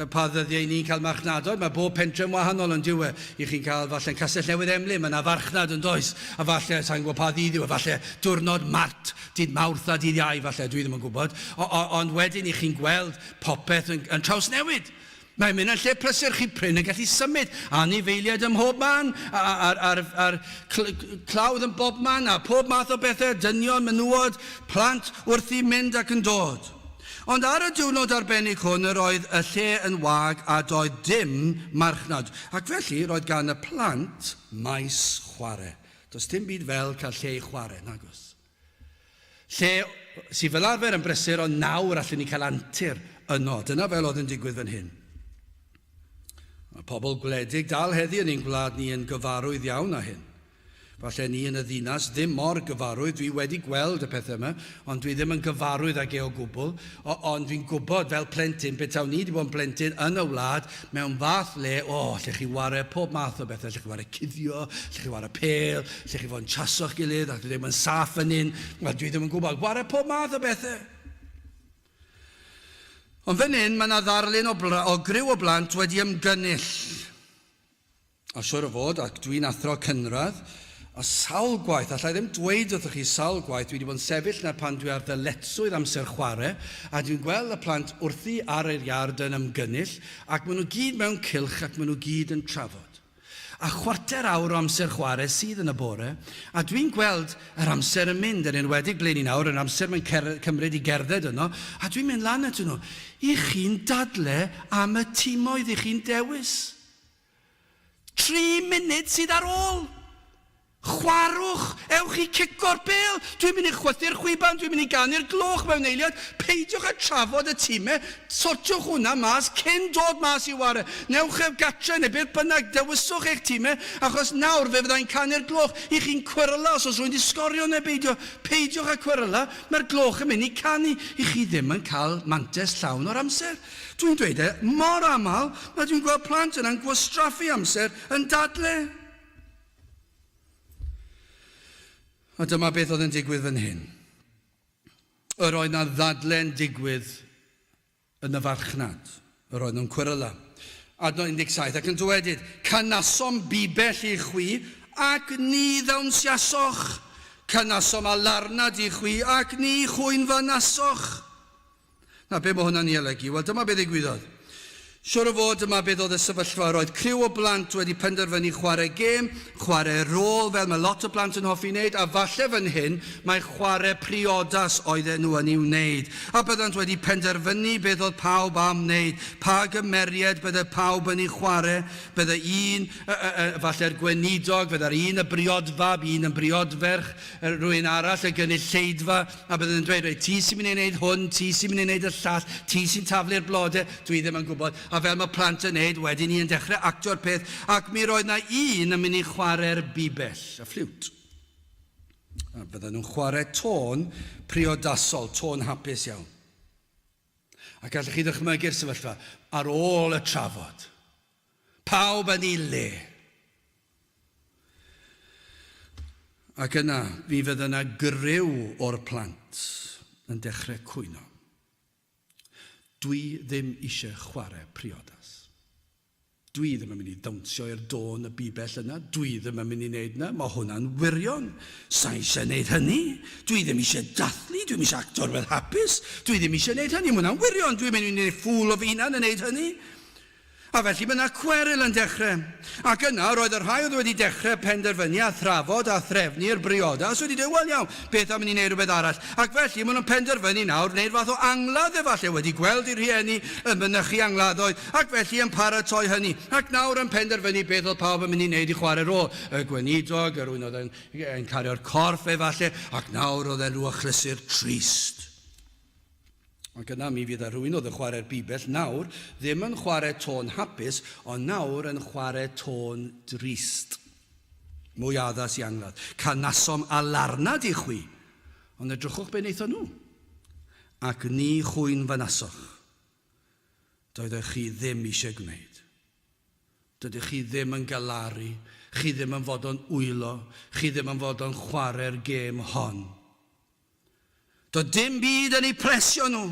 S1: pa ddyddiau ni'n cael marchnadoedd, mae bob pentre'n wahanol yn dyw e. I chi'n cael, falle yn Castell Newydd Emlyn, mae yna farchnad yn does, a falle, sa'n gwybod pa ddydd yw e, falle diwrnod mart, dydd Mawrth a dydd Iau, falle, dwi ddim yn gwybod. O, o, ond wedyn i chi'n gweld popeth yn, yn trawsnewid. Mae'n mynd yn lle prysur, chi prin yn gallu symud, anifeiliaid ym mhob man, a'r, ar, ar clawdd yn bob man, a pob math o bethau, dynion, menywod, plant wrthi mynd ac yn dod. Ond ar y diwrnod arbennig hwn yr oedd y lle yn wag a doedd dim marchnad, ac felly roedd gan y plant maes chwarae. Does dim byd fel cael lle i chwarae, nagos? Lle sydd fel arfer yn brysur, ond nawr allwn ni cael antur yno. Dyna fel oedd yn digwydd fan hyn. Mae pobl gwledig dal heddi yn ein gwlad ni yn gyfarwydd iawn â hyn. Falle ni yn y ddinas ddim mor gyfarwydd, dwi wedi gweld y pethau yma, ond dwi ddim yn gyfarwydd ag e o gwbl, o, ond dwi'n gwybod fel plentyn, petawn ni wedi bod yn blentyn yn y wlad, mewn fath le, o, lle chi ware pob math o bethau, lle chi ware cuddio, lle chi ware pêl, Lle chi fod yn chaso'ch gilydd ac ddim yn saff yn un, wel dwi ddim yn gwybod, ware pob math o bethau. Ond fan hyn mae yna ddarlun o, o griw o blant wedi ymgynnull. A siwr o fod, ac dwi'n athro cynradd, a sawl gwaith, allai ddim dweud wrthych chi sawl gwaith, dwi wedi bod yn sefyll yna pan dwi ar ddyletswydd amser chwarae, a dwi'n gweld y plant wrthi ar yr iard yn ymgynnull, ac maen nhw gyd mewn cylch ac maen nhw gyd yn trafod. A chwarter awr o amser chwarae sydd yn y bore, a dwi'n gweld yr amser yn mynd, yn enwedig ble ni nawr, yr amser mae'n cymryd i gerdded yno, a dwi'n mynd lan atyn nhw. I chi'n dadle am y timoedd i chi'n dewis. 3 munud sydd ar ôl! Chwarwch! Ewch i cico'r bêl! Dwi'n mynd i chwythu'r chwiban, dwi'n mynd i ganu'r gloch mewn eiliad. Peidiwch â trafod y time, sortiwch hwnna mas cyn dod mas i ware. Newch ef gatre neu beth bynnag, dewiswch eich time, achos nawr fe fyddai'n canu'r gloch. I chi'n cweryla os oes rhywun 'di sgorio neu beidio. Peidiwch â cweryla, mae'r gloch yn mynd i canu. I chi ddim yn cael mantais llawn o'r amser. Dwi'n dweud e mor aml, na dwi'n gweld plant yna'n gwastraffu amser yn dadle. A dyma beth oedd yn digwydd fan hyn. Yr oedd na ddadle'n digwydd yn y farchnad. Yr oedd nhw'n cweryla. Adnod 17, ac yn dywedyd, Canasom bibell i chwi, ac ni ddawnsiasoch. Canasom alarnad i chwi, ac ni chwynfanasoch. Na, be mae hwnna'n ei olygu? Wel, dyma be ddigwyddodd. Siwr o fod dyma beth oedd y sefyllfa. Roedd criw o blant wedi penderfynu chwarae gêm, chwarae rôl fel mae lot o blant yn hoffi wneud, a falle fan hyn mai chwarae priodas oedden nhw yn ei wneud. A byddant wedi penderfynu beth oedd pawb am wneud, pa gymeriad bydde pawb yn ei chwarae. Bydde un, falle'r gweinidog, fydde'r un y briodfab, un yn briodferch, rhywun arall y gynulleidfa, a bydden nhw'n dweud, reit, ti sy'n mynd i wneud hwn, ti sy'n mynd i wneud y llall, ti sy'n taflu'r blode, dwi ddim yn gwybod. A fel mae plant yn wneud, wedyn ni yn dechrau actio'r peth, ac mi roedd 'na un yn mynd i chwarae'r bibell, y ffliwt. A bydden nhw'n chwarae tôn priodasol, tôn hapus iawn. A gallech chi ddychmygu'r sefyllfa ar ôl y trafod. Pawb yn ei le. Ac yna, mi fydde yna griw o'r plant yn dechrau cwyno. Dwi ddim eisiau chwarae priodas. Dwi ddim yn mynd i ddawnsio i'r dôn y bibell yna, dwi ddim yn mynd i wneud 'na, mae hwnna'n wirion. Sa i eisiau wneud hynny. Dwi ddim eisiau dathlu, dwi'm eisiau acto rhywbeth hapus, dwi ddim eisiau wneud hynny, mae hwnna'n wirion, dwi'n mynd i wneud ffŵl o fy hunan yn wneud hynny. A felly mae yna cweryl yn dechrau. Ac yna, roedd y rhai oedd wedi dechrau penderfynu a thrafod a threfnu'r briodas wedi dweud, wel iawn, beth am i ni wneud rhywbeth arall? Ac felly maen nhw'n penderfynu nawr wneud fath o angladd efallai, wedi gweld eu rhieni yn mynychu angladdoedd, ac felly yn paratoi hynny. Ac nawr yn penderfynu beth oedd pawb yn mynd i wneud i chwarae rôl. Y gweinidog, yr un oedd yn, yn cario'r corff efallai, ac nawr oedd e'n rhyw achlysur trist. Ac yna mi fydd y rhywun oedd yn chwarae'r bibell nawr ddim yn chwarae tôn hapus, ond nawr yn chwarae tôn drist. Mwy addas i angladd. Canasom alarnad i chwi, ond edrychwch be wnaethon nhw. Ac ni chwyn fynasoch. Doeddech chi ddim eisiau gwneud. Dydych chi ddim yn galaru, chi ddim yn fodlon wylo, chi ddim yn fodlon chwarae'r gêm hon. Doedd dim byd yn eu plesio nhw.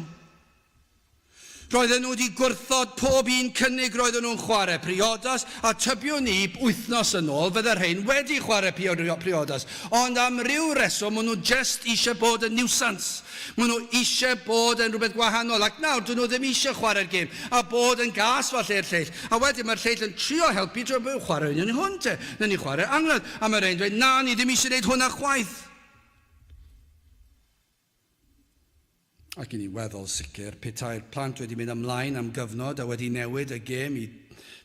S1: Roedden nhw wedi gwrthod pob un cynnig roedden nhw'n chwarae priodas, a tybiwn i wythnos yn ôl fydde rhein wedi chwarae priodas, ond am ryw reswm maen nhw jyst eisiau bod yn niwsans. Maen nhw eisiau bod yn rhywbeth gwahanol, ac nawr dyn nhw ddim eisiau chwarae'r gêm, a bod yn gas falle i'r lleill. A wedyn mae'r lleill yn trio helpu, trio chwarae union hwn te, nawn ni chwarae angladd, a mae rhein dweud na, ni ddim eisiau gwneud hwnna chwaith. Ac i ni weddol sicr, petai'r plant wedi mynd ymlaen am gyfnod a wedi newid y gêm i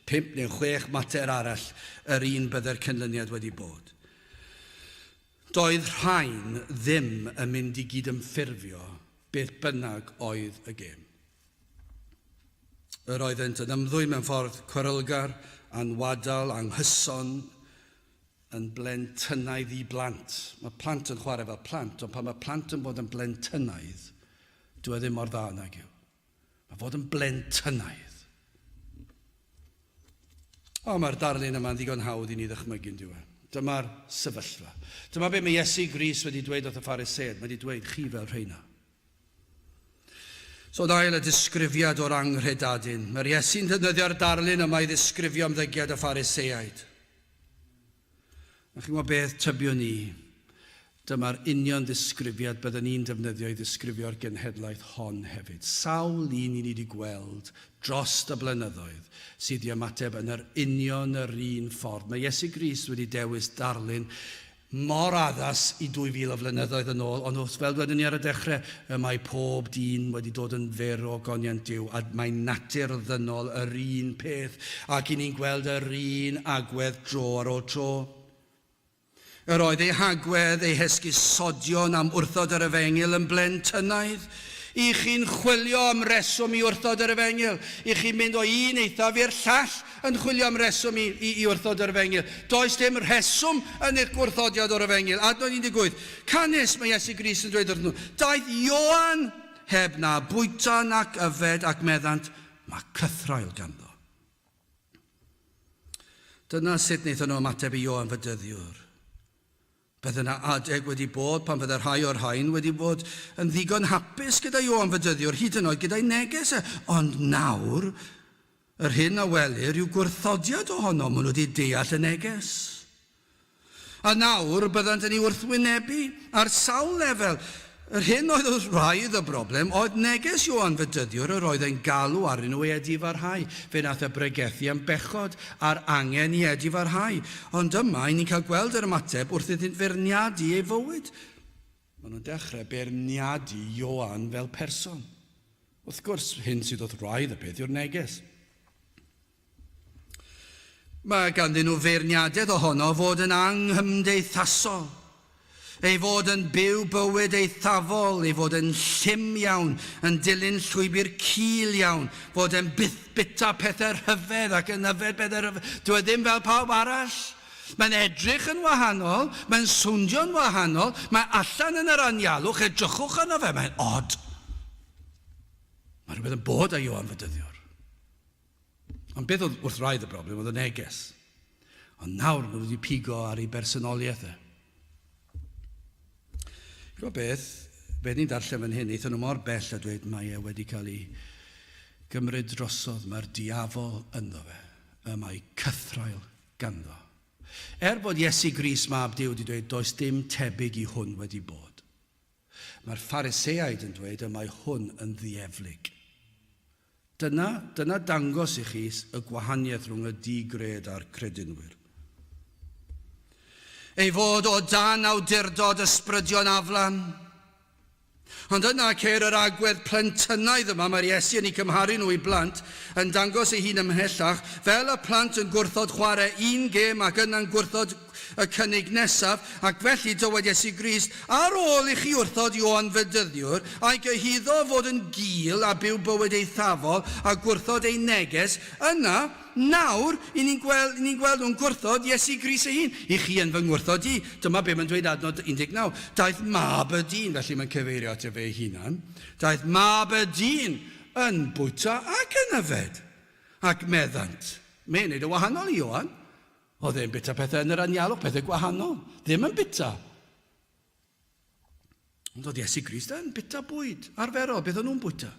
S1: pump neu chwech mater arall, yr un bydde'r canlyniad wedi bod. Doedd rhain ddim yn mynd i gydymffurfio beth bynnag oedd y gêm. Yr oeddent yn ymddwyn mewn ffordd cwerylgar, anwadal, anghyson, yn blentynnaidd i blant. Mae plant yn chwarae fel plant, ond pan mae plant yn bod yn blentynnaidd, dyw e ddim mor dda nag yw. Mae fod yn blentynnaidd. O, mae'r darlun yma'n ddigon hawdd i ni ddychmygu, yn dyw e. Dyma'r sefyllfa. Dyma be mae Iesu Grist wedi dweud wrth y Phariseaid. Mae wedi dweud, chi fel rheina. So dail y disgrifiad o'r anghredadun. Mae'r Iesu'n defnyddio'r darlun yma i ddisgrifio ymddygiad y Phariseaid. A chi'n gwybod beth tybiwn i? Dyma'r union ddisgrifiad byddwn ni'n defnyddio i ddisgrifio'r genhedlaeth hon hefyd. Sawl un i ni wedi gweld dros y blynyddoedd sydd wedi ymateb yn yr union yr un ffordd. Mae Iesu Grist wedi dewis darlun mor addas i 2,000 o flynyddoedd yn ôl, ond wrth fel dwedwn ni ar y dechrau, y mae pob dyn wedi dod yn fyr o ogoniant Duw, a mae natur ddynol yr un peth, ac i ni'n gweld yr un agwedd dro ar ôl tro. Yr oedd eu hagwedd, eu hesgusodion am wrthod yr efengyl yn blentynnaidd. I chi'n chwilio am reswm i wrthod yr efengyl. I chi'n mynd o un eithaf i'r llall yn chwilio am reswm i, i, i wrthod yr efengyl. Does dim rheswm yn eich gwrthodiad o'r efengyl. Adnod 18. Canys, mae Iesu Grist yn dweud wrthyn nhw, daeth Ioan heb na bwyta nac yfed ac meddant, mae cythraul ganddo. Dyna sut wnaethon nhw ymateb i Ioan Fedyddiwr. Bydde 'na adeg wedi bod pan fydde rhai o'r rhain wedi bod yn ddigon hapus gyda Ioan Fedyddiwr, hyd yn oed gyda'i neges e. Ond nawr, yr hyn a welir yw gwrthodiad ohono, maen nhw wedi deall y neges. A nawr, byddant yn ei wrthwynebu ar sawl lefel. Yr hyn oedd wrth wraidd y broblem oedd neges Ioan Fedyddiwr yr oedd e'n galw arnyn nhw i edifarhau. Fe nath e bregethu am bechod a'r angen i edifarhau. Ond yma, i ni'n cael gweld yr ymateb wrth iddynt feirniadu ei fywyd. Maen nhw'n dechrau beirniadu Ioan fel person. Wrth gwrs, hyn sydd wrth wraidd y peth yw'r neges. Mae ganddyn nhw feirniadaeth ohono fod yn anghymdeithasol, ei fod yn byw bywyd eithafol, ei fod yn llym iawn, yn dilyn llwybr cul iawn, fod e'n byth bita pethau rhyfedd ac yn yfed pethau rhyfedd. Dyw e ddim fel pawb arall. Mae'n edrych yn wahanol, mae'n swnio'n wahanol, mae allan yn yr anialwch, edrychwch arno fe, mae'n od. Mae rhywbeth yn bod â Ioan Fedyddiwr. Ond beth oedd wrth wraidd y broblem oedd y neges. Ond nawr maen nhw wedi pigo ar ei bersonoliaeth e. Gwybod beth, be ni'n darllen fan hyn, aethon nhw mor bell a dweud mae e wedi cael ei gymryd drosodd, mae'r diafol ynddo fe, y mae cythraul ganddo. Er bod Iesu Grist mab Duw wedi dweud does dim tebyg i hwn wedi bod. Mae'r Phariseaid yn dweud y mae hwn yn ddieflig. Dyna, dyna dangos i chi y gwahaniaeth rhwng y di-gred a'r credinwyr. Ei fod o dan awdurdod ysbrydion aflan. Ond yna ceir yr agwedd plentynnaidd yma, mae'r Iesu yn eu cymharu nhw i blant, yn dangos ei hun ymhellach, fel y plant yn gwrthod chwarae un gêm ac yna'n gwrthod y cynnig nesaf, ac felly dywed Iesu Grist, Ar ôl i chi wrthod Ioan Fedyddiwr, a'i gyhuddo o fod yn gul a byw bywyd eithafol a gwrthod ei neges, yna, nawr, i ni'n gweld, ni'n gweld nhw'n gwrthod Iesu Grist ei hun. I chi yn fy ngwrthod i. Dyma be mae'n dweud adnod 19. Daeth mab y dyn, felly mae'n cyfeirio ato fe ei hunan, daeth mab y dyn yn bwyta ac yn yfed. Ac meddant, mae'n neud y wahanol i Ioan. Oedd e'n bita pethau yn yr anialwch, pethau gwahanol. Ddim yn bita. Ond oedd Iesu Grist yn bita bwyd arferol, beth o'n nhw'n bwyta.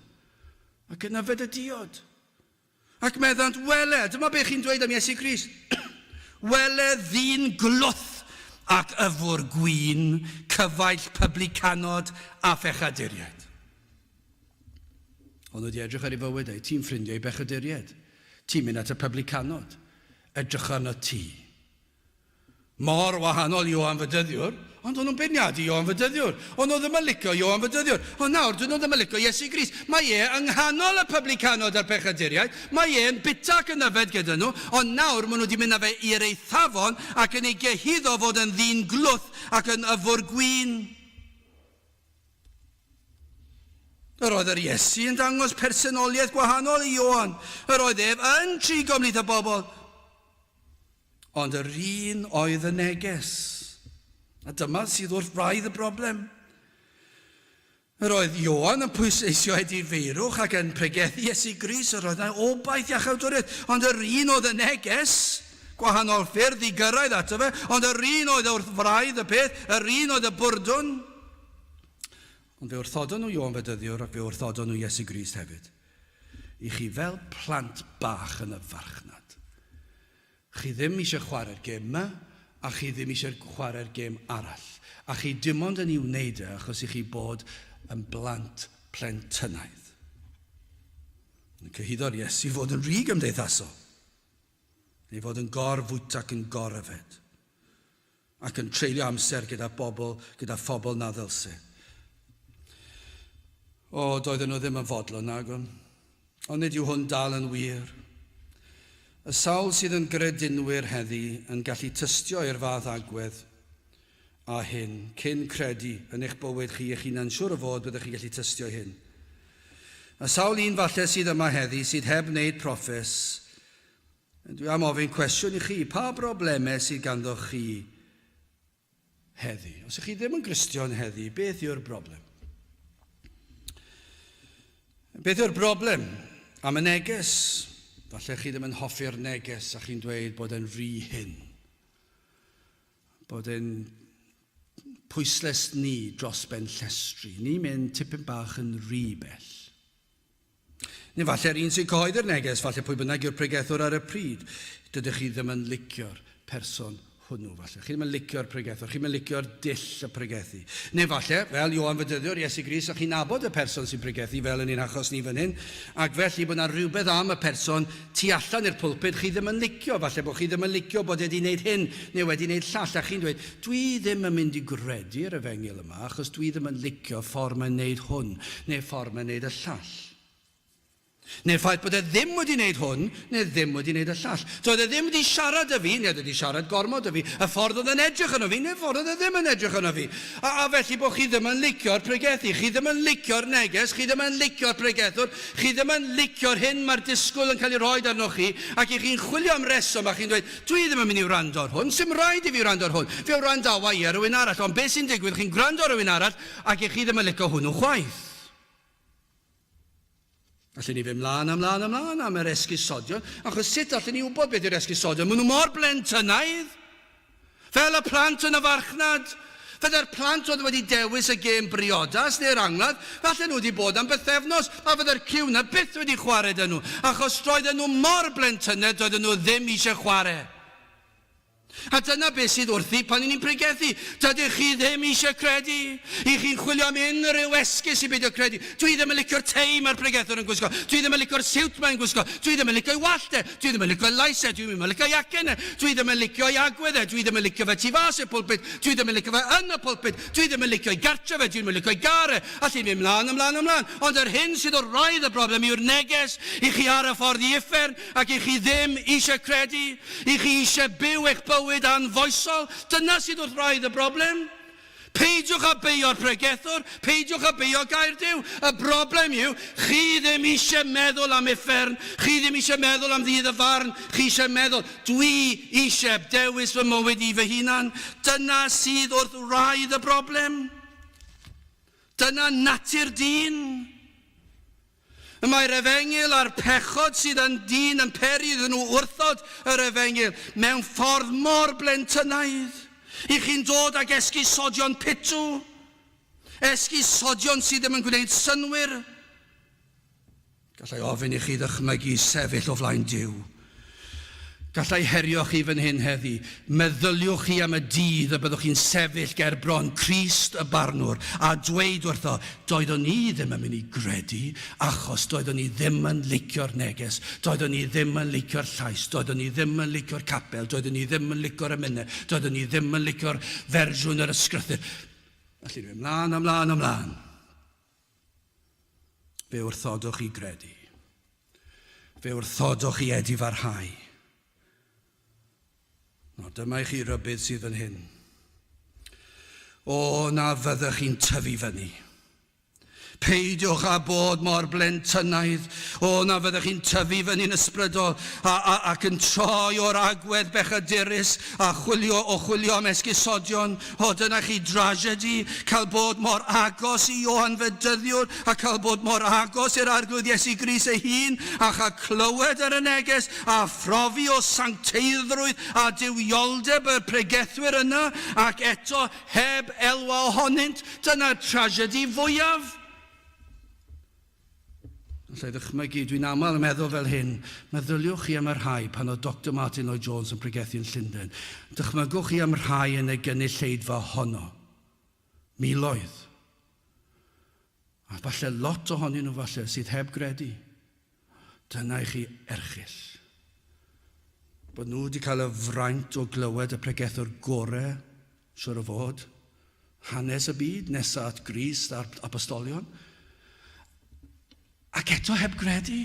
S1: Ac yn yfed y diod. Ac meddant, wele, dyma be chi'n dweud am Iesu Grist. Wele ddyn glwth ac yfwr gwin, cyfaill publicanod a phechaduriaid. Ond wedi edrych ar ei fywyd e, ti'n ffrindiau i bechaduriaid. Ti'n mynd at y publicanod. Edrych arnot ti. Mor wahanol i Ioan Fedyddiwr, ond o'n nhw'n beirniadu Ioan Fedyddiwr. O'n nhw ddim yn licio Ioan Fedyddiwr. Ond nawr, dyn nhw ddim yn licio Iesu Grist. Mae e yng nghanol y publicanod a'r pechaduriaid, mae e'n bita ac yn yfed gyda nhw, ond nawr maen nhw wedi mynd â fe i'r eithafon ac yn ei gyhuddo fod yn ddyn glwth ac yn yfwr gwin. Yr oedd yr Iesu yn dangos personoliaeth gwahanol i Ioan. Yr oedd ef yn trigo ymhlith y bobl. Ond yr un oedd y neges. A dyma sydd wrth wraidd y broblem. Yr oedd Ioan yn pwysleisio edifeirwch ac yn pregethu Iesu Grist, yr oedd yna obaith iachawdwriaeth, ond yr un oedd y neges, gwahanol ffyrdd i gyrraedd ato fe, ond yr un oedd wrth wraidd y peth, yr un oedd y bwrdwn. Ond fe wrthodon nhw Ioan Fedyddiwr ac fe wrthodon nhw Iesu Grist hefyd. I chi fel plant bach yn y farchnad. Chi ddim eisiau chwarae'r gêm yma, a chi ddim eisiau chwarae'r gêm arall. A chi dim ond yn ei wneud e achos i chi bod yn blant plentynaidd. Yn cyhuddo'r Iesu fod yn rhy gymdeithasol. Neu fod yn gor-fwyta ac yn gor-yfed, ac yn treulio amser gyda bobl, gyda phobl na ddylse. O, doedden nhw ddim yn fodlon, nagon. Ond nid yw hwn dal yn wir. Y sawl sydd yn gredinwyr heddi yn gallu tystio i'r fath agwedd a hyn, cyn credu yn eich bywyd chi eich hunan, siŵr o fod byddech chi'n gallu tystio hyn. A sawl un falle sydd yma heddi sydd heb wneud proffes, dwi am ofyn cwestiwn i chi, pa broblemau sydd ganddo chi heddi? Os ych chi ddim yn Gristion heddi, beth yw'r broblem? Beth yw'r broblem am y neges? Falle chi ddim yn hoffi'r neges a chi'n dweud bod e'n rhy hyn. Bod e'n pwysles ni dros ben llestri. Ni'n mynd tipyn bach yn rhy bell. Neu falle'r un sy'n cyhoeddi'r neges, falle pwy bynnag yw'r pregethwr ar y pryd, dydych chi ddim yn licio'r person hwnnw falle. Chi ddim yn licio'r pregethwr, chi ddim yn licio'r dull y pregethu. Neu falle, fel Ioan Fedyddiwr, Iesu Grist, a chi'n nabod y person sy'n pregethu fel yn ein hachos ni fan hyn, ac felly bod yna rhywbeth am y person tu allan i'r pulpit chi ddim yn licio, falle bod chi ddim yn licio bod e wedi gwneud hyn neu wedi gwneud llall, a chi'n dweud, dwi ddim yn mynd i gredu'r efengyl yma achos dwi ddim yn licio ffordd mae'n gwneud hwn neu ffordd mae'n gwneud y llall. Neu'r ffaith bod e ddim wedi wneud hwn, neu ddim wedi wneud y llall. Doedd e ddim wedi siarad â fi, neu oedd e wedi siarad gormod â fi, y ffordd oedd e'n edrych arno fi, neu'r ffordd oedd e ddim yn edrych arno fi. A, a felly bod chi ddim yn licio'r pregethu, chi ddim yn licio'r neges, chi ddim yn licio'r pregethwr, chi ddim yn licio'r hyn mae'r disgwyl yn cael ei roed arnoch chi, ac i chi'n chwilio am reswm a chi'n dweud, dwi ddim yn mynd i wrando ar hwn, sy'm rhaid i fi wrando ar hwn, fe wrandawa i ar rywun arall. Ond beth sy'n digwydd, chi'n gwrando ar rywun arall, ac i chi ddim yn licio hwnnw chwaith. Allen ni fynd mlaen a mlaen a mlaen am yr esgusodion, achos sut allen ni wybod beth yw'r esgusodion? Maen nhw mor blentynaidd! Fel y plant yn y farchnad. Fydde'r plant oedd wedi dewis y gêm briodas neu'r angladd, falle nhw wedi bod am bythefnos, a fydde'r criw 'na byth wedi chwarae 'da nhw, achos roedden nhw mor blentynaidd doedden nhw ddim eisiau chwarae. A dyna beth sydd wrthi pan 'y ni'n pregethu. Dydych chi ddim eisiau credu. I chi'n chwilio am unrhyw esgus i beidio credu. Dwi ddim yn licio'r tei mae'r pregethwr yn gwisgo. Dwi ddim yn licio'r siwt mae'n gwisgo. Dwi ddim yn licio'i wallt e. Dwi ddim yn licio'i lais e. Dwi ddim yn licio'i acen e. Dwi ddim yn licio'i agwedd e. Dwi ddim yn licio fe tu fas i'r pulpit. Dwi ddim yn licio fe yn y pulpit. Dwi ddim yn licio'i gartref e. Dwi ddim yn licio'i gar e. Alla i fynd mlaen, ymlaen, ymlaen. Ond yr hyn sydd wrth wraidd y broblem yw'r neges i chi ar y ffordd i uffern ac i chi ddim eisiau credu. I chi eisiau byw eich bywyd anfoesol, dyna sydd wrth wraidd y broblem. Peidiwch â beio'r pregethwr, peidiwch â beio gair Duw. Y broblem yw, chi ddim eisiau meddwl am uffern, chi ddim eisiau meddwl am ddydd y farn, chi eisiau meddwl, dwi eisiau dewis fy mywyd i fy hunan. Dyna sydd wrth wraidd y broblem. Dyna natur dyn. Y mae'r Efengyl a'r pechod sydd yn dyn yn peri iddyn nhw wrthod yr Efengyl mewn ffordd mor blentynaidd. I chi'n dod ag esgusodion pitw, esgusodion sydd ddim yn gwneud synnwyr. Gallai ofyn i chi ddychmygu sefyll o flaen Duw. Galla i herio chi fan hyn heddi. Meddyliwch chi am y dydd y byddwch chi'n sefyll ger bron Crist y Barnwr a dweud wrtho, 'Doeddwn i ddim yn mynd i gredu achos doeddwn i ddim yn licio'r neges, doeddwn i ddim yn licio'r llais, doeddwn i ddim yn licio'r capel, doeddwn i ddim yn licio'r emynau, doeddwn i ddim yn licio'r fersiwn yr ysgrythur. Felly dwi'n mlaen a mlaen a mlaen. Fe wrthodwch i gredu. Fe wrthodwch i edifarhau. No, dyma i chi rybudd sydd fan hyn. O, na fyddech chi'n tyfu fyny. Peidiwch â bod mor blentynaidd. O, na fyddech chi'n tyfu fyny'n ysbrydol a, a, ac yn troi o'r agwedd bechadurus a chwilio o chwilio am esgusodion. O, dyna chi drasiedi, cael bod mor agos i Ioan Fedyddiwr a cael bod mor agos i'r Arglwydd Iesu Grist ei hun a chael clywed ar y neges a phrofi o sancteiddrwydd a duwioldeb y pregethwyr yna ac eto heb elwa ohonynt. Dyna'r trasiedi fwyaf. Alla i ddychmygu, dwi'n aml yn meddwl fel hyn, meddyliwch chi am y rhai pan oedd Doctor Martyn Lloyd Jones yn pregethu yn Llundain. Dychmygwch chi am rhai yn y gynulleidfa honno. Miloedd. A falle lot ohonyn nhw falle sydd heb gredu. Dyna i chi erchyll. Bod nhw wedi cael y fraint o glywed y pregethwr gore, siwr o fod, hanes y byd nesa at Grist a'r apostolion, ac eto heb gredu.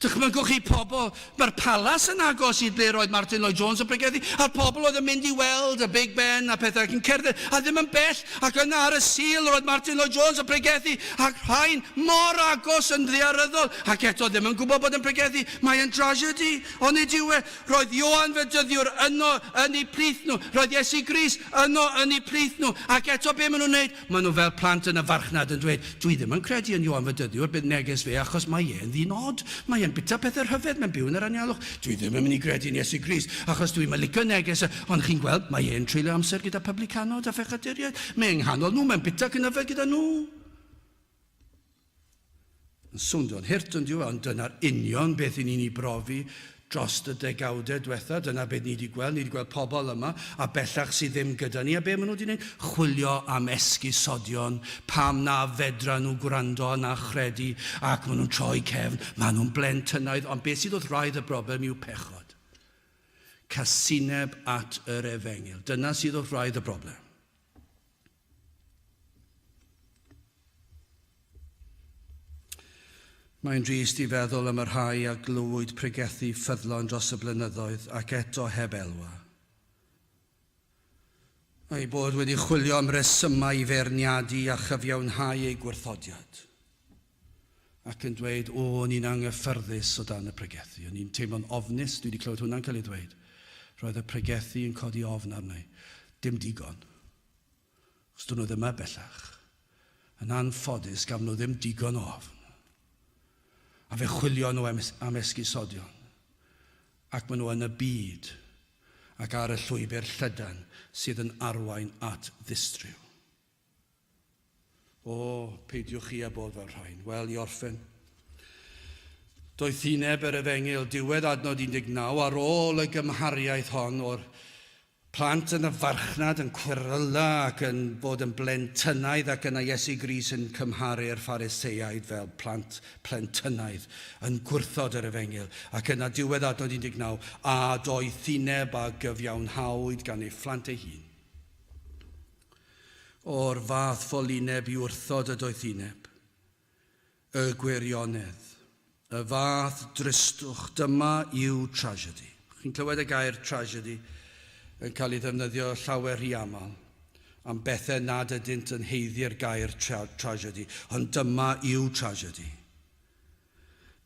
S1: Dychmygwch chi pobl, mae'r palas yn agos i ble roedd Martyn Lloyd Jones yn pregethu, a'r pobl oedd yn mynd i weld y Big Ben a pethau ac yn cerdded, a ddim yn bell, ac yna ar y Sul roedd Martyn Lloyd Jones yn pregethu, ac rhain mor agos yn ddaearyddol, ac eto ddim yn gwybod bod yn pregethu. Mae'n drasiedi, onid yw e? Roedd Ioan Fedyddiwr yno yn eu plith nhw. Roedd Iesu Grist yno yn eu plith nhw. Ac eto be maen nhw'n wneud? Maen nhw fel plant yn y farchnad yn dweud, Dwi ddim yn credu yn Ioan Fedyddiwr, bydd neges fe achos mae e'n ddyn od. Mae e'n bita pethau rhyfedd, mae'n byw yn yr anialwch. Dwi ddim yn mynd i gredu yn Iesu Grist achos dwi'm yn licio neges e. Ond chi'n gweld, mae e'n treulio amser gyda publicanod a phechaduriaid. Mae e'n nghanol nhw, mae'n bita ac yn yfed gyda nhw. Yn swnio'n hurt, on'd yw e? Ond dyna'r union beth 'y ni'n ei brofi. Drost y degawdau diwetha, dyna beth ni wedi gweld. Ni wedi gweld pobl yma, a bellach sydd ddim gyda ni. A be maen nhw wedi gwneud? Chwilio am esgusodion, pam na fedra nhw gwrando a na chredu, ac maen nhw'n troi cefn, maen nhw'n blentynaidd, ond beth sydd wrth wraidd y broblem yw pechod. Casineb at yr efengyl. Dyna sydd wrth wraidd y broblem. Mae'n drist i feddwl am y rhai a glywyd pregethu ffyddlon dros y blynyddoedd ac eto heb elwa. A'u bod wedi chwilio am resymau i feirniadu a chyfiawnhau eu gwrthodiad. Ac yn dweud, o, o'n i'n anghyffyrddus o dan y pregethu. O'n i'n teimlo'n ofnus, dwi wedi clywed hwnna'n cael ei ddweud. Roedd y pregethu yn codi ofn arna i. Dim digon. Achos dyn nhw ddim yma bellach. Yn anffodus, gafon nhw ddim digon o ofn. A fe chwilio nhw am, am esgusodion. Ac maen nhw yn y byd ac ar y llwybr llydan sydd yn arwain at ddistryw. O, peidiwch chi â bod fel rhain. Wel, i orffen. Doethineb yr Efengyl, diwedd adnod 19, ar ôl y gymhariaeth hon o'r plant yn y farchnad yn cweryla ac yn bod yn blentynnaidd ac yna Iesu Grist yn cymharu'r Phariseaid fel plant plentynnaidd yn gwrthod yr Efengyl ac yna diwedd adnod 19 a doethineb a gyfiawnhawyd gan ei phlant ei hun. O'r fath ffolineb i wrthod y doethineb, y gwirionedd, y fath dristwch, dyma yw tragedy. Chi'n clywed y gair tragedy yn cael ei ddefnyddio llawer rhy aml am bethau nad ydynt yn haeddu'r gair tra tragedy, ond dyma yw tragedy.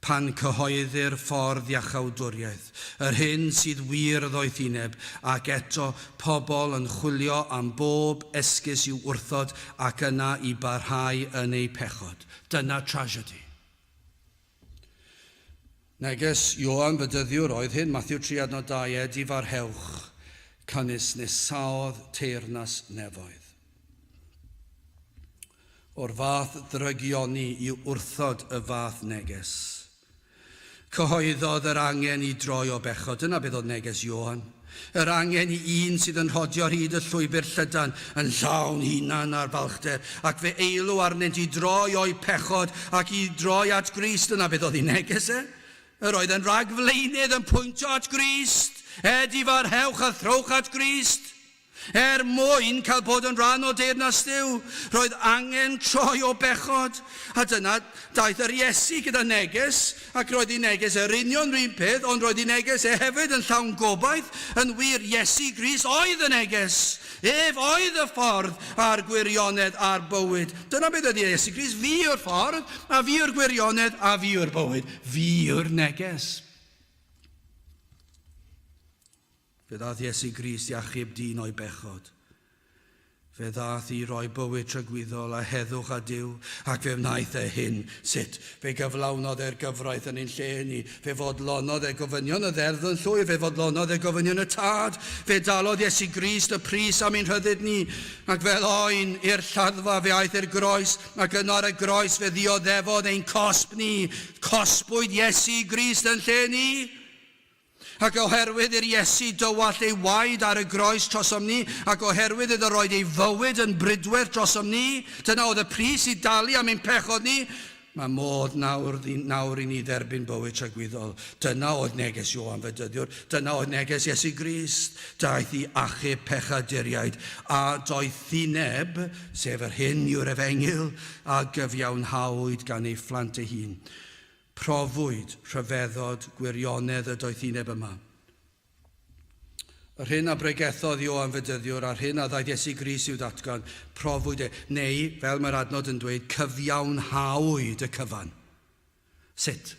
S1: Pan cyhoeddir ffordd iachawdwriaeth, yr hyn sydd wir ddoethineb, ac eto pobl yn chwilio am bob esgus i'w wrthod ac yna i barhau yn eu pechod. Dyna tragedy. Neges Ioan Fedyddiwr oedd hyn, Mathew 3 adnod 2, Edifarhewch, canys nesaodd teyrnas nefoedd. O'r fath ddrygioni i wrthod y fath neges. Cyhoeddodd yr angen i droi o bechod. Dyna beth oedd neges Ioan. Yr angen i un sydd yn rhodio ar hyd y llwybr llydan, yn llawn hunan a'r balchder, ac fe eilw arnynt i droi o'u pechod ac i droi at Grist. Dyna beth oedd ei neges e. Yr oedd yn rhagflaenydd yn pwyntio at Grist. Edifarhewch a throwch at Grist. Er mwyn cael bod yn rhan o deyrnas Duw, roedd angen troi o bechod. A dyna daeth yr Iesu gyda neges, ac roedd ei neges yr union 'run peth, ond roedd ei neges e hefyd yn llawn gobaith. Yn wir, Iesu Grist oedd y neges. Ef oedd y ffordd a'r gwirionedd a'r bywyd. Dyna beth oedd Iesu Grist, fi yw'r ffordd, a fi yw'r gwirionedd, a fi yw'r bywyd. Fi yw'r neges. Fe ddaeth Iesu Grist i achub dyn o'i bechod. Fe ddaeth i roi bywyd tragwyddol a heddwch â Duw, ac fe wnaeth e hyn. Sut? Fe gyflawnodd e'r gyfraith yn ein lle ni. Fe fodlonodd e gofynion y ddeddf yn llwyr. Fe fodlonodd e gofynion y Tad. Fe dalodd Iesu Grist y pris am ein rhyddid ni. Ac fel oen i'r lladdfa fe aeth i'r groes, ac yno ar y groes fe ddioddefodd ein cosb ni. Cosbwyd Iesu Grist yn lle ni. Ac oherwydd i'r Iesu dywallt ei waed ar y groes trosom ni, ac oherwydd iddo roed ei fywyd yn bridwerth drosom ni, dyna oedd y pris i dalu am ein pechod ni, mae modd nawr, nawr i ni dderbyn bywyd tragwyddol. Dyna oedd neges Ioan Fedyddiwr, dyna oedd neges Iesu Grist. Daeth i achub pechaduriaid, a doethineb, sef yr hyn yw'r efengyl, a gyfiawnhawyd gan ei phlant ei hun. Profwyd rhyfeddod gwirionedd y doethineb yma. Yr hyn a bregethodd Ioan Fedyddiwr a'r hyn a ddaeth Iesu Grist i'w ddatgan, profwyd e, neu, fel mae'r adnod yn dweud, cyfiawnhawyd y cyfan. Sut?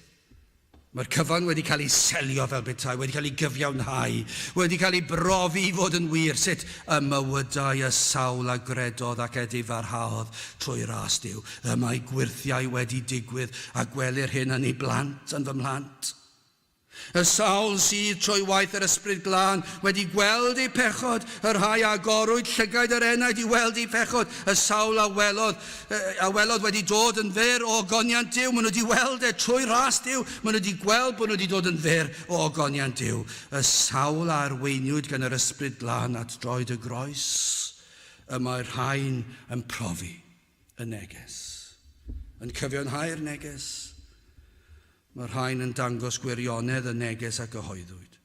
S1: Mae'r cyfan wedi cael ei selio fel petai, wedi cael ei gyfiawnhau, wedi cael ei brofi i fod yn wir. Sut? Y mywydau y sawl a gredodd ac edifarhaodd trwy ras Duw. Y mae gwyrthiau wedi digwydd, a gwelir hyn yn ei blant, yn fy mhlant. Y sawl sydd trwy waith yr Ysbryd Glân wedi gweld eu pechod, y rhai a agorwyd llygaid yr enaid i weld eu pechod, y sawl a welodd, a welodd wedi dod yn fyr o ogoniant Duw, maen nhw wedi weld e trwy ras Duw, maen nhw wedi gweld bod nhw wedi dod yn fyr o ogoniant Duw. Y sawl a arweiniwyd gan yr Ysbryd Glân at droed y groes, y mae'r rhain yn profi y neges, yn cyfiawnhau'r neges. Mae'r rhain yn dangos gwirionedd y neges a gyhoeddwyd.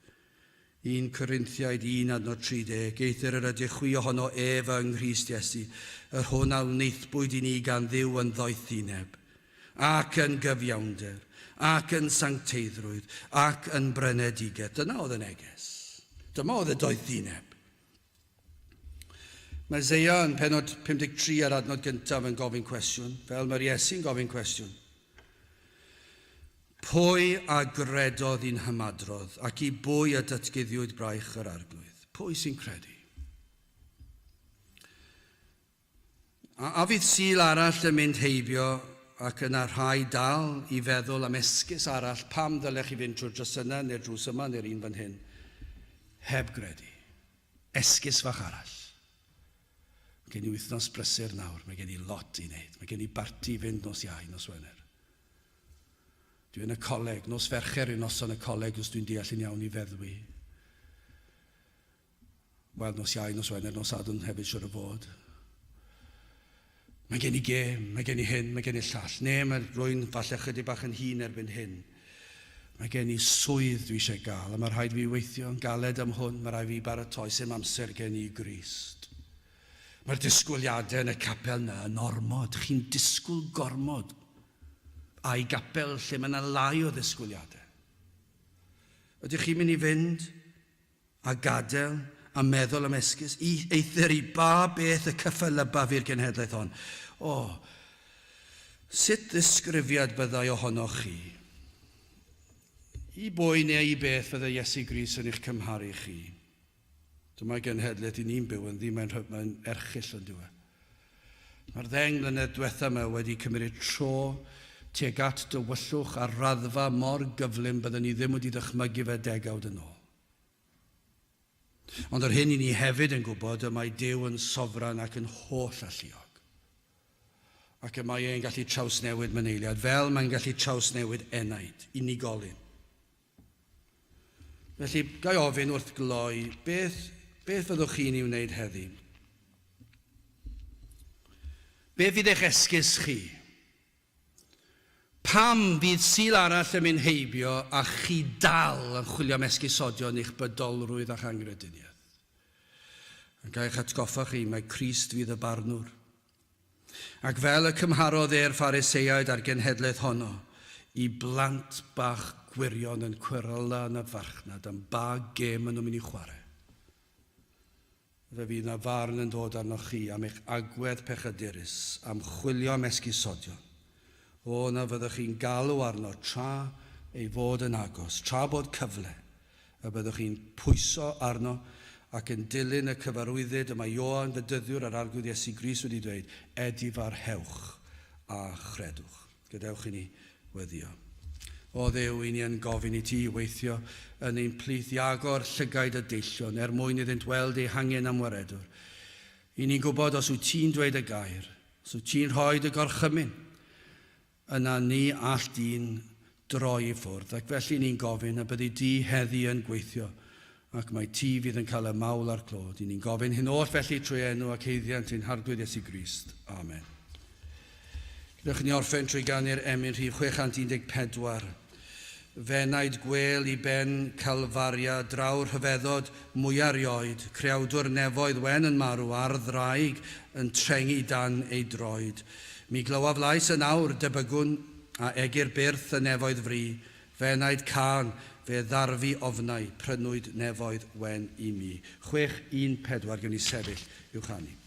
S1: 1 Corinthiaid 1 adnod 30, Eithr yr ydych chwi ohono ef yng Nghrist Iesu, yr hwn a wnaethpwyd i ni gan Dduw yn ddoethineb, ac yn gyfiawnder, ac yn sancteiddrwydd, ac yn brynedigaeth. Dyna oedd y neges. Dyma oedd y doethineb. Mae Eseia yn penod 53 ar adnod gyntaf yn gofyn cwestiwn, fel mae'r Iesu'n gofyn cwestiwn. Pwy a gredodd i'n hymadrodd ac i bwy y datguddiwyd braich yr arglwydd? Pwy sy'n credu? A, a fydd Sul arall yn mynd heibio ac yna rhai dal i feddwl am esgus arall pam ddylech chi fynd trwy'r drws yna neu'r drws yma neu'r un fan hyn, heb gredu. Esgus fach arall. Mae gen i wythnos brysur nawr, mae gen i lot i wneud, mae gen i barti i fynd nos Iau, nos Wener. Dwi yn y coleg, nos Fercher yw noson y coleg os dwi'n deall yn iawn i feddwi. Wel, nos Iau, nos Wener, nos Sadwrn hefyd, siwr o fod. Mae gen i gêm, mae gen i hyn, mae gen i llall. Ne, mae rwy'n falle chydig bach yn hŷn erbyn hyn. Mae gen i swydd dwi eisiau gael, a mae rhaid fi weithio yn galed am hwn, mae rhaid fi baratoi, sef amser gen i Grist. Mae'r disgwyliadau yn y capel na yn ormod, chi'n disgwyl gormod. A'i gapel lle mae yna lai o ddisgwyliadau. Ydych chi'n mynd i fynd A gadael, a meddwl am esgus, i, eithr i ba beth y cyffelybaf i'r genhedlaeth hon? O, sut ddisgrifiad byddai ohonoch chi? I bwy neu i beth fyddai Iesu Grist yn eich cymharu chi? Dyma genhedlaeth i ni'n byw ynddi, mae'n mae erchyll yn dyw e. Mae'r ddeng mlynedd diwetha yma wedi cymryd tro tuag at dywyllwch ar raddfa mor gyflym bydden ni ddim wedi dychmygu fe degawd yn ôl. Ond yr hyn i ni hefyd yn gwybod y mae Duw yn sofran ac yn holl alluog. Ac y mae e'n gallu trawsnewid myneiliad, fel mae'n gallu trawsnewid enaid, unigolyn. Felly, ga i ofyn wrth gloi, beth, beth fyddwch chi'n ei wneud heddi? Be fydd eich esgus chi? Pam fydd Sul arall yn mynd heibio a chi dal yn chwilio am esgusodion eich bydolrwydd a'ch anghrediniaeth? A ga i'ch atgoffa chi, mae Crist fydd y barnwr. Ac fel y cymharodd e'r Phariseaid a'r genhedlaeth honno i blant bach gwirion yn cweryla yn y farchnad am ba gêm maen nhw'n mynd i chwarae, Fe fydd 'na farn yn dod arnoch chi am eich agwedd pechadurus, am chwilio am esgusodion. O, na fyddwch chi'n galw arno tra ei fod yn agos, tra bod cyfle, y byddwch chi'n pwyso arno ac yn dilyn y cyfarwyddyd y mae Ioan Fedyddiwr a'r Arglwydd Iesu Grist wedi dweud, Edifarhewch a chredwch. Gadewch i ni weddïo. O Dduw, i ni yn gofyn i ti weithio yn ein plith i agor llygaid y deillion er mwyn iddynt weld eu hangen am waredwr. I ni'n gwybod os wyt ti'n dweud y gair, os wyt ti'n rhoi dy gorchymyn, yna ni all dyn droi i ffwrdd, ac felly ni'n gofyn y byddi di heddi yn gweithio, ac mai ti fydd yn cael y mawl a'r clod. I ni'n gofyn hyn oll felly trwy enw ac haeddiant ein Harglwydd Iesu Grist. Amen. Gadewch i ni orffen trwy ganu'r emyn rhif 614. Fenaid gwêl i ben Calfaria, draw'r rhyfeddod mwya 'rioed, creawdwr nefoedd wen yn marw a'r ddraig yn trengi dan ei droed. Mi glywaf lais yn awr, debygwn, a egyr byrth y nefoedd fri, Fenaid cân, fe ddarfu ofnau, prynwyd nefoedd wen i mi. 614, gewn ni sefyll i'w chanu.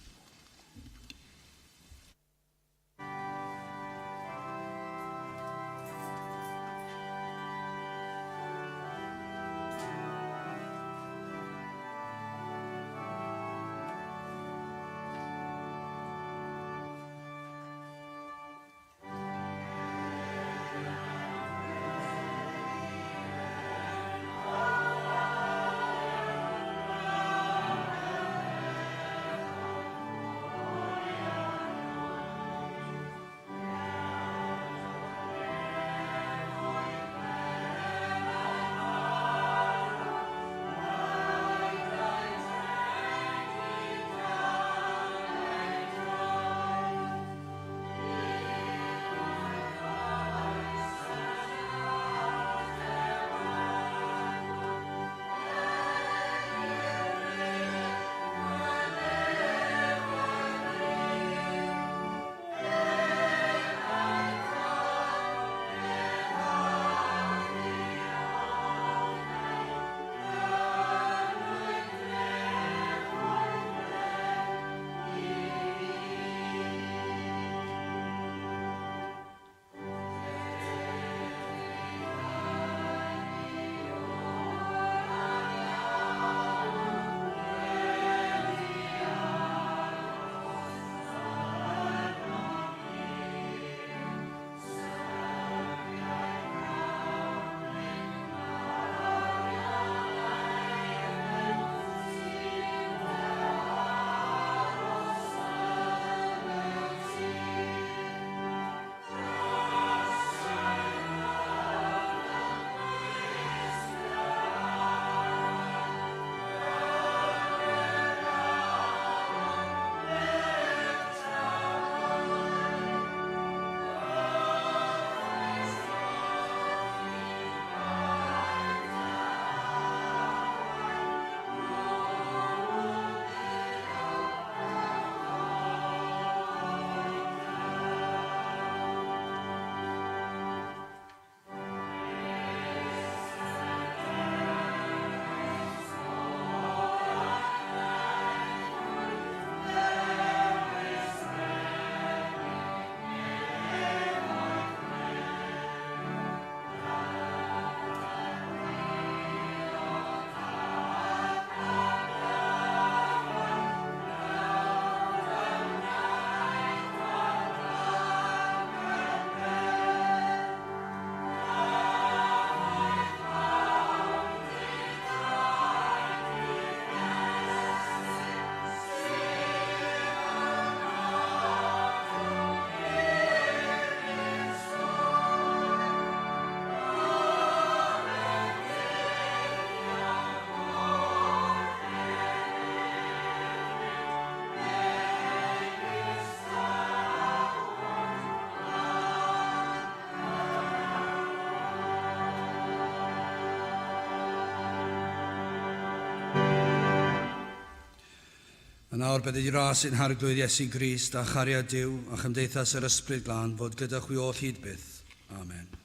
S1: A nawr bydded i ras ein Harglwydd Iesu Grist a chariad Duw a chymdeithas yr Ysbryd Glân fod gyda chwi oll hyd byth. Amen.